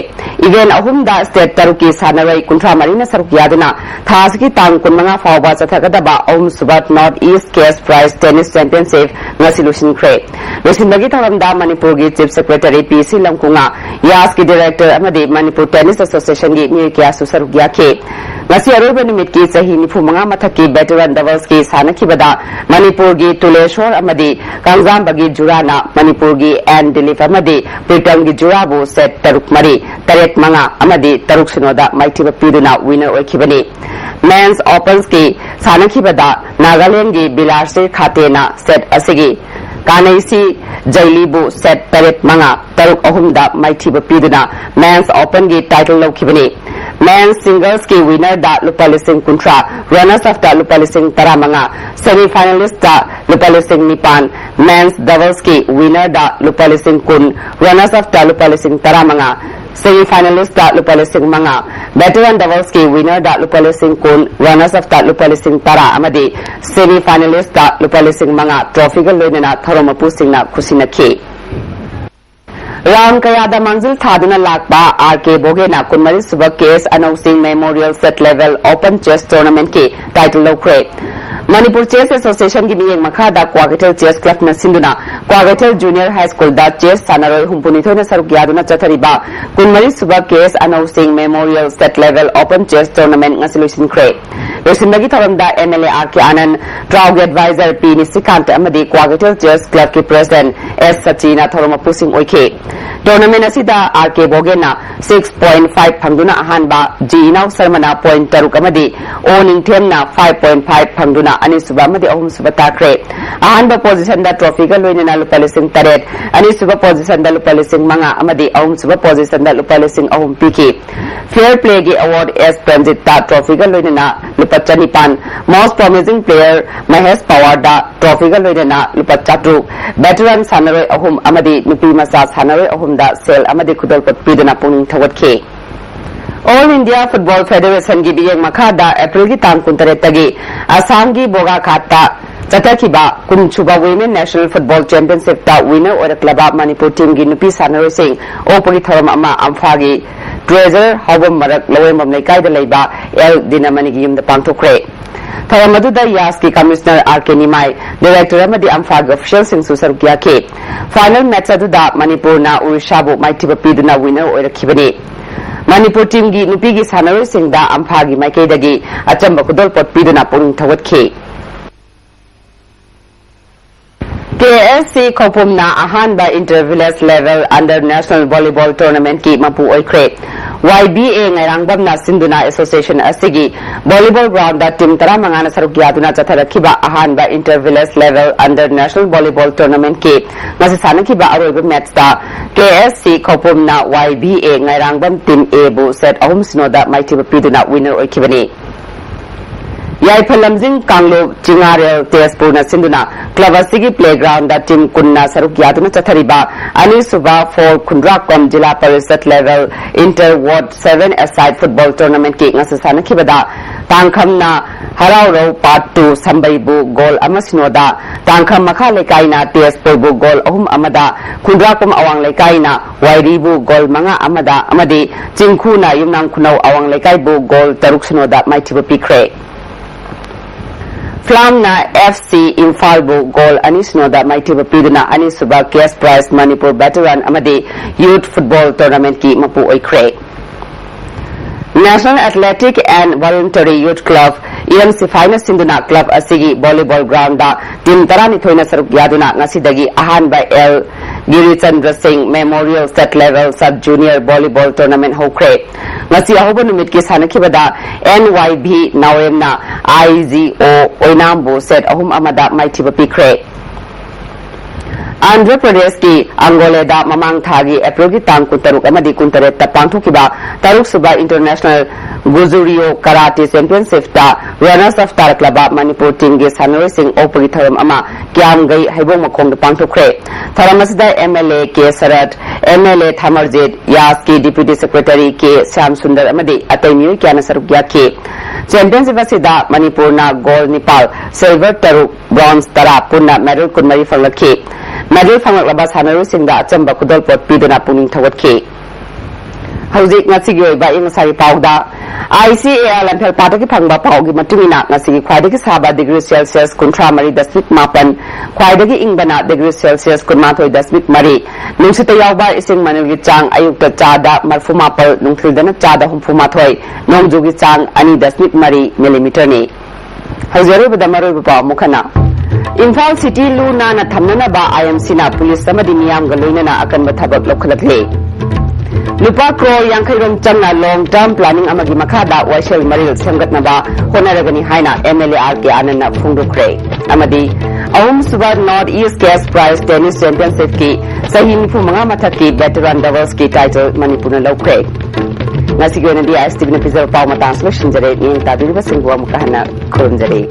Event ꯑꯍꯨꯝꯗ state ꯇꯔꯨꯛꯀꯤ ꯁꯥꯟꯅꯔꯣꯏ ꯀꯨꯟꯊ꯭ꯔꯥ ꯃꯔꯤꯅ ꯁꯔꯨꯛ ꯌꯥꯗꯨꯅ ꯊꯥ ꯑꯁꯤꯒꯤ ꯇꯥꯡ ꯀꯨꯟꯃꯉꯥ ꯐꯥꯎꯕ ꯆꯠꯊꯒꯗꯕ ꯑꯍꯨꯝꯁꯨꯕ North East Cash Prize Tennis Championship ꯉꯁꯤ ꯂꯣꯏꯁꯤꯟꯈ꯭ꯔꯦ꯫ ꯂꯣꯏꯁꯤꯟꯕꯒꯤ ꯊꯧꯔꯝꯗ ꯃꯅꯤꯄꯨꯔꯒꯤ Chief Secretary ꯄꯤ ꯁꯤ ꯂꯝꯀꯨꯉꯥ, ꯌꯥꯁꯀꯤ Director ꯑꯃꯗꯤ Manipur Tennis Association ꯒꯤ ꯃꯤꯑꯣꯏ ꯀꯌꯥꯁꯨ ꯁꯔꯨꯛ ꯌꯥꯈꯤ꯫ ꯉꯁꯤ ꯑꯔꯣꯏꯕ ꯅꯨꯃꯤꯠꯀꯤ ꯆꯍꯤ ꯅꯤꯐꯨ ꯃꯉꯥ ꯃꯊꯛꯀꯤ veteran doublesꯀꯤ ꯁꯥꯟꯅꯈꯤꯕꯗ ꯃꯅꯤꯄꯨꯔꯒꯤ ꯇꯨꯂꯦꯁꯣꯔ ꯑꯃꯗꯤ ꯀꯥꯡꯖꯥꯝꯕꯒꯤ ꯖꯨꯔꯥꯅ ꯃꯅꯤꯄꯨꯔꯒꯤ ꯑꯦꯟ ꯗꯤꯂꯤꯞ ꯑꯃꯗꯤ ꯄ꯭ꯔꯤꯇꯝꯒꯤ ꯖꯨꯔꯥꯕꯨ set ꯇꯔꯨꯛ ꯃꯔꯤ, ꯇꯔꯦꯠ ꯃꯉꯥ ꯑꯃꯗꯤ ꯇꯔꯨꯛ ꯁꯤꯅꯣꯗ ꯃꯥꯏꯊꯤꯕ ꯄꯤꯗꯨꯅ winner ꯑꯣꯏꯈꯤꯕꯅꯤ꯫ Men's Opensꯀꯤ ꯁꯥꯟꯅꯈꯤꯕꯗ ꯅꯥꯒꯥꯂꯦꯟꯒꯤ ꯕꯤꯂꯥꯁꯔꯤ ꯈꯥꯇꯦꯅ set ꯑꯁꯤꯒꯤ ꯀꯥꯅꯩꯁꯤ ꯖꯩꯂꯤꯕꯨ set ꯇꯔꯦꯠ ꯃꯉꯥ, ꯇꯔꯨꯛ ꯑꯍꯨꯝꯗ ꯃꯥꯏꯊꯤꯕ ꯄꯤꯗꯨꯅ Men's Openꯒꯤ title ꯂꯧꯈꯤꯕꯅꯤ꯫ Men's singlesꯀꯤ winnerꯗ ꯂꯨꯄꯥ ꯂꯤꯁꯤꯡ ꯀꯨꯟꯊ꯭ꯔꯥ, runners upꯇ ꯂꯨꯄꯥ ꯂꯤꯁꯤꯡ ꯇꯔꯥꯃꯉꯥ, semifinalistꯇ ꯂꯨꯄꯥ ꯂꯤꯁꯤꯡ ꯅꯤꯄꯥꯟ, men's doublesꯀꯤ winnerꯗ ꯂꯨꯄꯥ ꯂꯤꯁꯤꯡ ꯀꯨꯟ, runners upꯇ ꯂꯨꯄꯥ ꯂꯤꯁꯤꯡ ꯇꯔꯥꯃꯉꯥ, semifinalistꯇ ꯂꯨꯄꯥ ꯂꯤꯁꯤꯡ ꯃꯉꯥ, veteran doublesꯀꯤ winnerꯗ ꯂꯨꯄꯥ ꯂꯤꯁꯤꯡ ꯀꯨꯟ, runners upꯇ ꯂꯨꯄꯥ ꯂꯤꯁꯤꯡ ꯇꯔꯥ ꯑꯃꯗꯤ semifinalistꯇ ꯂꯨꯄꯥ ꯂꯤꯁꯤꯡ ꯃꯉꯥ trophyꯒ ꯂꯣꯏꯅꯅ ꯊꯧꯔꯝ ꯃꯄꯨꯁꯤꯡꯅ ꯈꯨꯠꯁꯤꯟꯅꯈꯤ꯫ Round ꯀꯌꯥꯗ ꯃꯥꯡꯖꯤꯜ ꯊꯥꯗꯨꯅ ꯂꯥꯛꯄ ꯑꯥꯔ ꯀꯦ ꯕꯣꯒꯦꯅ ꯀꯨꯟꯃꯔꯤ ꯁꯨꯕ ꯀꯦ ꯑꯦꯁ ꯑꯅꯧꯁꯤꯡ Memorial State Level Open Chess Tournamentꯀꯤ title ꯂꯧꯈ꯭ꯔꯦ꯫ ꯃꯅꯤꯄꯨꯔ Chess Associationꯒꯤ ꯃꯤꯠꯌꯦꯡ ꯃꯈꯥꯗ ꯀ꯭ꯋꯥꯀꯩꯊꯦꯜ Chess Clubꯅ ꯁꯤꯟꯗꯨꯅ ꯀ꯭ꯋꯥꯀꯩꯊꯦꯜ Junior High Schoolꯗ chess ꯁꯥꯟꯅꯔꯣꯏ ꯍꯨꯝꯐꯨꯅꯤꯊꯣꯏꯅ ꯁꯔꯨꯛ ꯌꯥꯗꯨꯅ ꯆꯠꯊꯔꯤꯕ ꯀꯨꯟꯃꯔꯤ ꯁꯨꯕ ꯀꯦ ꯑꯦꯁ ꯑꯅꯧꯁꯤꯡ Memorial State Level Open Chess Tournament ꯉꯁꯤ ꯂꯣꯏꯁꯤꯟꯈ꯭ꯔꯦ꯫ ꯂꯣꯏꯁꯤꯟꯕꯒꯤ ꯊꯧꯔꯝꯗ M L A R K Anand, ꯇ꯭ꯔꯥꯎꯒꯤ advisor ꯄꯤ ꯅꯤꯁꯤꯀꯥꯟꯇ ꯑꯃꯗꯤ ꯀ꯭ꯋꯥꯀꯩꯊꯦꯜ Chess Clubꯀꯤ president ꯑꯦꯁ ꯁꯆꯤꯅ ꯊꯧꯔꯝ ꯃꯄꯨꯁꯤꯡ ꯑꯣꯏꯈꯤ꯫ Tournament ꯑꯁꯤꯗ ꯑꯥꯔ ꯀꯦ ꯕꯣꯒꯦꯅ six point five ꯐꯪꯗꯨꯅ ꯑꯍꯥꯟꯕ, ꯖꯤ ꯏꯅꯥꯎ ꯁꯔꯃꯅ point ꯇꯔꯨꯛ ꯑꯃꯗꯤ ꯑꯣ ꯅꯤꯡꯊꯦꯝꯅ five point five ꯐꯪꯗꯨꯅ ꯑꯅꯤꯁꯨꯕ ꯑꯃꯗꯤ ꯑꯍꯨꯝꯁꯨꯕ ꯇꯥꯈ꯭ꯔꯦ꯫ ꯑꯍꯥꯟꯕ positionꯗ trophyꯒ ꯂꯣꯏꯅꯅ ꯂꯨꯄꯥ ꯂꯤꯁꯤꯡ ꯇꯔꯦꯠ, ꯑꯅꯤꯁꯨꯕ positionꯗ ꯂꯨꯄꯥ ꯂꯤꯁꯤꯡ ꯃꯉꯥ ꯑꯃꯗꯤ ꯑꯍꯨꯝꯁꯨꯕ positionꯗ ꯂꯨꯄꯥ ꯂꯤꯁꯤꯡ ꯑꯍꯨꯝ ꯄꯤꯈꯤ꯫ Fair playꯒꯤ award ꯑꯦꯁ ꯄ꯭ꯔꯦꯝꯖꯤꯠꯇ trophyꯒ ꯂꯣꯏꯅꯅ ꯂꯨꯄꯥ ꯆꯅꯤꯄꯥꯟ, most promising player ꯃꯍꯦꯁ ꯄꯋꯥꯔꯗ trophyꯒ ꯂꯣꯏꯅꯅ ꯂꯨꯄꯥ ꯆꯥꯇ꯭ꯔꯨꯛ, veteran ꯁꯥꯟꯅꯔꯣꯏ ꯑꯍꯨꯝ ꯑꯃꯗꯤ ꯅꯨꯄꯤ ꯃꯆꯥ ꯁꯥꯟꯅꯔꯣꯏ ꯑꯍꯨꯝꯗ ꯁꯦꯜ ꯑꯃꯗꯤ ꯈꯨꯗꯣꯜꯄꯣꯠ ꯄꯤꯗꯨꯅ ꯄꯨꯛꯅꯤꯡ ꯊꯧꯒꯠꯈꯤ꯫ All India Football Federationꯒꯤ ꯃꯤꯠꯌꯦꯡ ꯃꯈꯥꯗ ꯑꯦꯄ꯭ꯔꯤꯜꯒꯤ ꯇꯥꯡ ꯀꯨꯟꯇꯔꯦꯠꯇꯒꯤ ꯑꯁꯥꯝꯒꯤ ꯕꯣꯒꯥꯈꯥꯠꯇ ꯆꯠꯊꯈꯤꯕ ꯀꯨꯟꯁꯨꯕ Women National Football Championshipꯇ winner ꯑꯣꯏꯔꯛꯂꯕ Manipur teamꯒꯤ ꯅꯨꯄꯤ ꯁꯥꯟꯅꯔꯣꯏꯁꯤꯡ ꯑꯣꯛꯄꯒꯤ ꯊꯧꯔꯝ ꯑꯃ ꯑꯝꯐꯥꯒꯤ ꯇ꯭ꯔꯦꯖꯔ ꯍꯥꯎꯕꯝ ꯃꯔꯛ ꯂꯋꯦꯝꯕꯝ ꯂꯩꯀꯥꯏꯗ ꯂꯩꯕ ꯑꯦꯜ ꯗꯤꯅꯃꯅꯤꯒꯤ ꯌꯨꯝꯗ ꯄꯥꯡꯊꯣꯛꯈ꯭ꯔꯦ꯫ ꯊꯧꯔꯝ ꯑꯗꯨꯗ ꯌꯥꯁꯀꯤ commissioner ꯑꯥꯔ ꯀꯦ ꯅꯤꯃꯥꯏ, director ꯑꯃꯗꯤ ꯑꯝꯐꯥꯒꯤ officialꯁꯤꯡꯁꯨ ꯁꯔꯨꯛ ꯌꯥꯈꯤ꯫ Final match ꯑꯗꯨꯗ ꯃꯅꯤꯄꯨꯔꯅ ꯑꯣꯔꯤꯁꯥꯕꯨ ꯃꯥꯏꯊꯤꯕ ꯄꯤꯗꯨꯅ winner ꯑꯣꯏꯔꯛꯈꯤꯕꯅꯤ꯫ ꯃꯅꯤꯄꯨꯔ ꯇꯤꯝꯒꯤ ꯅꯨꯄꯤꯒꯤ ꯁꯥꯟꯅꯔꯣꯏꯁꯤꯡꯗ ꯑꯝꯐꯥꯒꯤ ꯃꯥꯏꯀꯩꯗꯒꯤ ꯑꯆꯝꯕ ꯈꯨꯗꯣꯜꯄꯣꯠ ꯄꯤꯗꯨꯅ ꯄꯨꯛꯅꯤꯡ ꯊꯧꯒꯠꯈꯤ꯫ ꯀꯦ ꯑꯦꯁ ꯁꯤ ꯈꯧꯄꯨꯝꯅ ꯑꯍꯥꯟꯕ Inter Village Level Under National Volleyball Tournamentꯀꯤ ꯃꯄꯨ ꯑꯣꯏꯈ꯭ꯔꯦ꯫ ꯋꯥꯏ ꯕꯤ ꯑꯦ ꯉꯥꯏꯔꯥꯡꯕꯝꯅ ꯁꯤꯟꯗꯨꯅ association ꯑꯁꯤꯒꯤ volleyball groundꯗ team ꯇꯔꯥꯃꯉꯥꯅ ꯁꯔꯨꯛ ꯌꯥꯗꯨꯅ ꯆꯠꯊꯔꯛꯈꯤꯕ ꯑꯍꯥꯟꯕ Inter Village Level Under National Volleyball Tournamentꯀꯤ ꯉꯁꯤ ꯁꯥꯟꯅꯈꯤꯕ ꯑꯔꯣꯏꯕ matchꯇ ꯀꯦ ꯑꯦꯁ ꯁꯤ ꯈꯧꯄꯨꯝꯅ ꯋꯥꯏ ꯕꯤ ꯑꯦ ꯉꯥꯏꯔꯥꯡꯕꯝ team Aꯕꯨ set ꯑꯍꯨꯝ ꯁꯤꯅꯣꯗ ꯃꯥꯏꯊꯤꯕ ꯄꯤꯗꯨꯅ winner ꯑꯣꯏꯈꯤꯕꯅꯤ꯫ ꯌꯥꯏꯐ ꯂꯝꯖꯤꯡ ꯀꯥꯡꯂꯨꯞ ꯆꯤꯉꯥꯔꯦꯜ ꯇꯦꯖꯄꯨꯔꯅ ꯁꯤꯟꯗꯨꯅ club ꯑꯁꯤꯒꯤ playgroundꯗ team ꯀꯨꯟꯅ ꯁꯔꯨꯛ ꯌꯥꯗꯨꯅ ꯆꯠꯊꯔꯤꯕ ꯑꯅꯤꯁꯨꯕ four ꯈꯨꯟꯗ꯭ꯔꯥꯛꯄꯝ ꯖꯤꯂꯥ parishad level inter ward seven aside football tournamentꯀꯤ ꯉꯁꯤ ꯁꯥꯟꯅꯈꯤꯕꯗ ꯇꯥꯡꯈꯝꯅ ꯍꯔꯥꯎꯔꯧ part two ꯁꯝꯕꯩꯕꯨ goal ꯑꯃ ꯁꯤꯅꯣꯗ, ꯇꯥꯡꯈꯝ ꯃꯈꯥ ꯂꯩꯀꯥꯏꯅ ꯇꯦꯖꯄꯨꯔꯕꯨ goal ꯑꯍꯨꯝ ꯑꯃꯗ, ꯈꯨꯟꯗ꯭ꯔꯥꯛꯄꯝ ꯑꯋꯥꯡ ꯂꯩꯀꯥꯏꯅ ꯋꯥꯏꯔꯤꯕꯨ goal ꯃꯉꯥ ꯑꯃꯗ ꯑꯃꯗꯤ ꯆꯤꯡꯈꯨꯅ ꯌꯨꯝꯅꯥꯝ ꯈꯨꯅꯧ ꯑꯋꯥꯡ ꯂꯩꯀꯥꯏꯕꯨ goal ꯇꯔꯨꯛ ꯁꯤꯅꯣꯗ ꯃꯥꯏꯊꯤꯕ ꯄꯤꯈ꯭ꯔꯦ꯫ ꯐ꯭ꯂꯥꯝꯅ ꯑꯦꯐ ꯁꯤ ꯏꯝꯐꯥꯜꯕꯨ goal ꯑꯅꯤ ꯁꯤꯅꯣꯗ ꯃꯥꯏꯊꯤꯕ ꯄꯤꯗꯨꯅ ꯑꯅꯤꯁꯨꯕ cash prize Manipur veteran ꯑꯃꯗꯤ youth football tournamentꯀꯤ ꯃꯄꯨ ꯑꯣꯏꯈ꯭ꯔꯦ꯫ National Athletic and Voluntary Youth Club ꯏꯔꯝ ꯁꯤꯐꯥꯏꯅ ꯁꯤꯟꯗꯨꯅ club ꯑꯁꯤꯒꯤ volleyball groundꯗ team ꯇꯔꯥꯅꯤꯊꯣꯏꯅ ꯁꯔꯨꯛ ꯌꯥꯗꯨꯅ ꯉꯁꯤꯗꯒꯤ ꯑꯍꯥꯟꯕ ꯑꯦꯜ ꯒꯤꯔꯤꯆꯟꯗ꯭ꯔ ꯁꯤꯡ Memorial State Level Sub Junior Volleyball Tournament ꯍꯧꯈ꯭ꯔꯦ꯫ ꯉꯁꯤ ꯑꯍꯧꯕ ꯅꯨꯃꯤꯠꯀꯤ ꯁꯥꯟꯅꯈꯤꯕꯗ ꯑꯦꯟ ꯋꯥꯏ ꯚꯤ ꯅꯥꯎꯔꯦꯝꯅ ꯑꯥꯏ ꯖꯤ ꯑꯣ ꯑꯣꯏꯅꯥꯝꯕꯨ set ꯑꯍꯨꯝ ꯑꯃꯗ ꯃꯥꯏꯊꯤꯕ ꯄꯤꯈ꯭ꯔꯦ꯫ ꯑꯟꯙ꯭ꯔ ꯄ꯭ꯔꯗꯦꯁꯀꯤ ꯑꯪꯒꯣꯂꯦꯗ ꯃꯃꯥꯡ ꯊꯥꯒꯤ ꯑꯦꯄ꯭ꯔꯤꯜꯒꯤ ꯇꯥꯡ ꯀꯨꯟꯇꯔꯨꯛ ꯑꯃꯗꯤ ꯀꯨꯟꯇꯔꯦꯠꯇ ꯄꯥꯡꯊꯣꯛꯈꯤꯕ ꯇꯔꯨꯛꯁꯨꯕ International Guzuriyo Karate Championshipꯇ runners up ꯇꯥꯔꯛꯂꯕ Manipur teamꯒꯤ ꯁꯥꯟꯅꯔꯣꯏꯁꯤꯡ ꯑꯣꯛꯄꯒꯤ ꯊꯧꯔꯝ ꯑꯃ ꯀꯤꯌꯥꯝꯒꯩ ꯍꯩꯕꯣꯡ ꯃꯈꯣꯡꯗ ꯄꯥꯡꯊꯣꯛꯈ꯭ꯔꯦ꯫ ꯊꯧꯔꯝ ꯑꯁꯤꯗ M L A K Sarat, M L A Thamarjit, ꯌꯥꯁꯀꯤ Deputy Secretary K Shyam Sundar ꯑꯃꯗꯤ ꯑꯇꯩ ꯃꯤꯑꯣꯏ ꯀꯌꯥꯅ ꯁꯔꯨꯛ ꯌꯥꯈꯤ꯫ Championship ꯑꯁꯤꯗ ꯃꯅꯤꯄꯨꯔꯅ gold ꯅꯤꯄꯥꯜ, silver ꯇꯔꯨꯛ, bronze ꯇꯔꯥ, ꯄꯨꯟꯅ medal ꯀꯨꯟꯃꯔꯤ ꯐꯪꯂꯛꯈꯤ꯫ Medal ꯐꯪꯂꯛꯂꯕ ꯁꯥꯟꯅꯔꯣꯏꯁꯤꯡꯗ ꯑꯆꯝꯕ ꯈꯨꯗꯣꯜꯄꯣꯠ ꯄꯤꯗꯨꯅ ꯄꯨꯛꯅꯤꯡ ꯊꯧꯒꯠꯈꯤ꯫ ꯍꯧꯖꯤꯛ ꯉꯁꯤꯒꯤ ꯑꯣꯏꯕ ꯑꯏꯪ ꯑꯁꯥꯒꯤ ꯄꯥꯎꯗ, ICAR ꯂꯝꯐꯦꯜꯄꯥꯠꯇꯒꯤ ꯐꯪꯕ ꯄꯥꯎꯒꯤ ꯃꯇꯨꯡ ꯏꯟꯅ, ꯉꯁꯤꯒꯤ ꯈ꯭ꯋꯥꯏꯗꯒꯤ ꯁꯥꯕ ꯗꯤꯒ꯭ꯔꯤ ꯁꯦꯜꯁꯤꯌꯁ ꯀꯨꯟꯊ꯭ꯔꯥ ꯃꯔꯤ ꯗꯁꯃꯤꯛ ꯃꯥꯄꯟ, ꯈ꯭ꯋꯥꯏꯗꯒꯤ ꯏꯪꯕꯅ ꯗꯤꯒ꯭ꯔꯤ ꯁꯦꯜꯁꯤꯌꯁ ꯀꯨꯟꯃꯥꯊꯣꯏ ꯗꯁꯃꯤꯛ ꯃꯔꯤ, ꯅꯨꯡꯁꯤꯠꯇ ꯌꯥꯎꯕ ꯏꯁꯤꯡ ꯃꯅꯤꯜꯒꯤ ꯆꯥꯡ ꯑꯌꯨꯛꯇ ꯆꯥꯗ ꯃꯔꯤꯐꯨ ꯃꯥꯄꯜ, ꯅꯨꯡꯊꯤꯜꯗꯅ ꯆꯥꯗ ꯍꯨꯝꯐꯨ ꯃꯥꯊꯣꯏ, ꯅꯣꯡꯖꯨꯒꯤ ꯆꯥꯡ ꯑꯅꯤ ꯗꯁꯃꯤꯛ ꯃꯔꯤ ꯃꯤꯂꯤꯃꯤꯇꯔꯅꯤ꯫ ꯍꯧꯖꯤꯛ ꯑꯔꯣꯏꯕꯗ ꯃꯔꯨꯑꯣꯏꯕ ꯄꯥꯎ ꯑꯃꯨꯛ ꯍꯟꯅ꯫ ꯏꯝꯐꯥꯜ ꯁꯤꯇꯤ ꯂꯨ ꯅꯥꯟꯅ ꯊꯝꯅꯅꯕ IMCꯅ ꯄꯨꯂꯤꯁ ꯑꯃꯗꯤ ꯃꯤꯌꯥꯝꯒ ꯂꯣꯏꯅꯅ ꯑꯀꯟꯕ ꯊꯕꯛ ꯂꯧꯈꯠꯂꯛꯂꯤ꯫ ꯂꯨꯄꯥ ꯀ꯭ꯔꯣꯔ ꯌꯥꯡꯈꯩ ꯔꯣꯝ ꯆꯪꯅ long term planning ꯑꯃꯒꯤ ꯃꯈꯥꯗ ꯋꯥꯏꯁꯦꯜ ꯃꯔꯤꯜ ꯁꯦꯝꯒꯠꯅꯕ ꯍꯣꯠꯅꯔꯒꯅꯤ ꯍꯥꯏꯅ MLA R K ꯑꯥꯅꯟꯗꯅ ꯐꯣꯡꯗꯣꯛꯈ꯭ꯔꯦ꯫ ꯑꯃꯗꯤ ꯑꯍꯨꯝꯁꯨꯕ North East Cash Prize Tennis Championshipꯀꯤ ꯆꯍꯤ ꯅꯤꯐꯨ ꯃꯉꯥ ꯃꯊꯛꯀꯤ veteran doublesꯀꯤ title ꯃꯅꯤꯄꯨꯔꯅ ꯂꯧꯈ꯭ꯔꯦ꯫ ꯉꯁꯤꯒꯤ ꯑꯣꯏꯅꯗꯤ ISTVꯅ ꯄꯤꯖꯕ ꯄꯥꯎ ꯃꯇꯥꯡꯁꯤ ꯂꯣꯏꯁꯤꯟꯖꯔꯦ꯫ ꯃꯤꯠꯌꯦꯡ ꯇꯥꯕꯤꯔꯤꯕꯁꯤꯡꯕꯨ ꯑꯃꯨꯛꯀ ꯍꯟꯅ ꯈꯨꯔꯨꯝꯖꯔꯤ꯫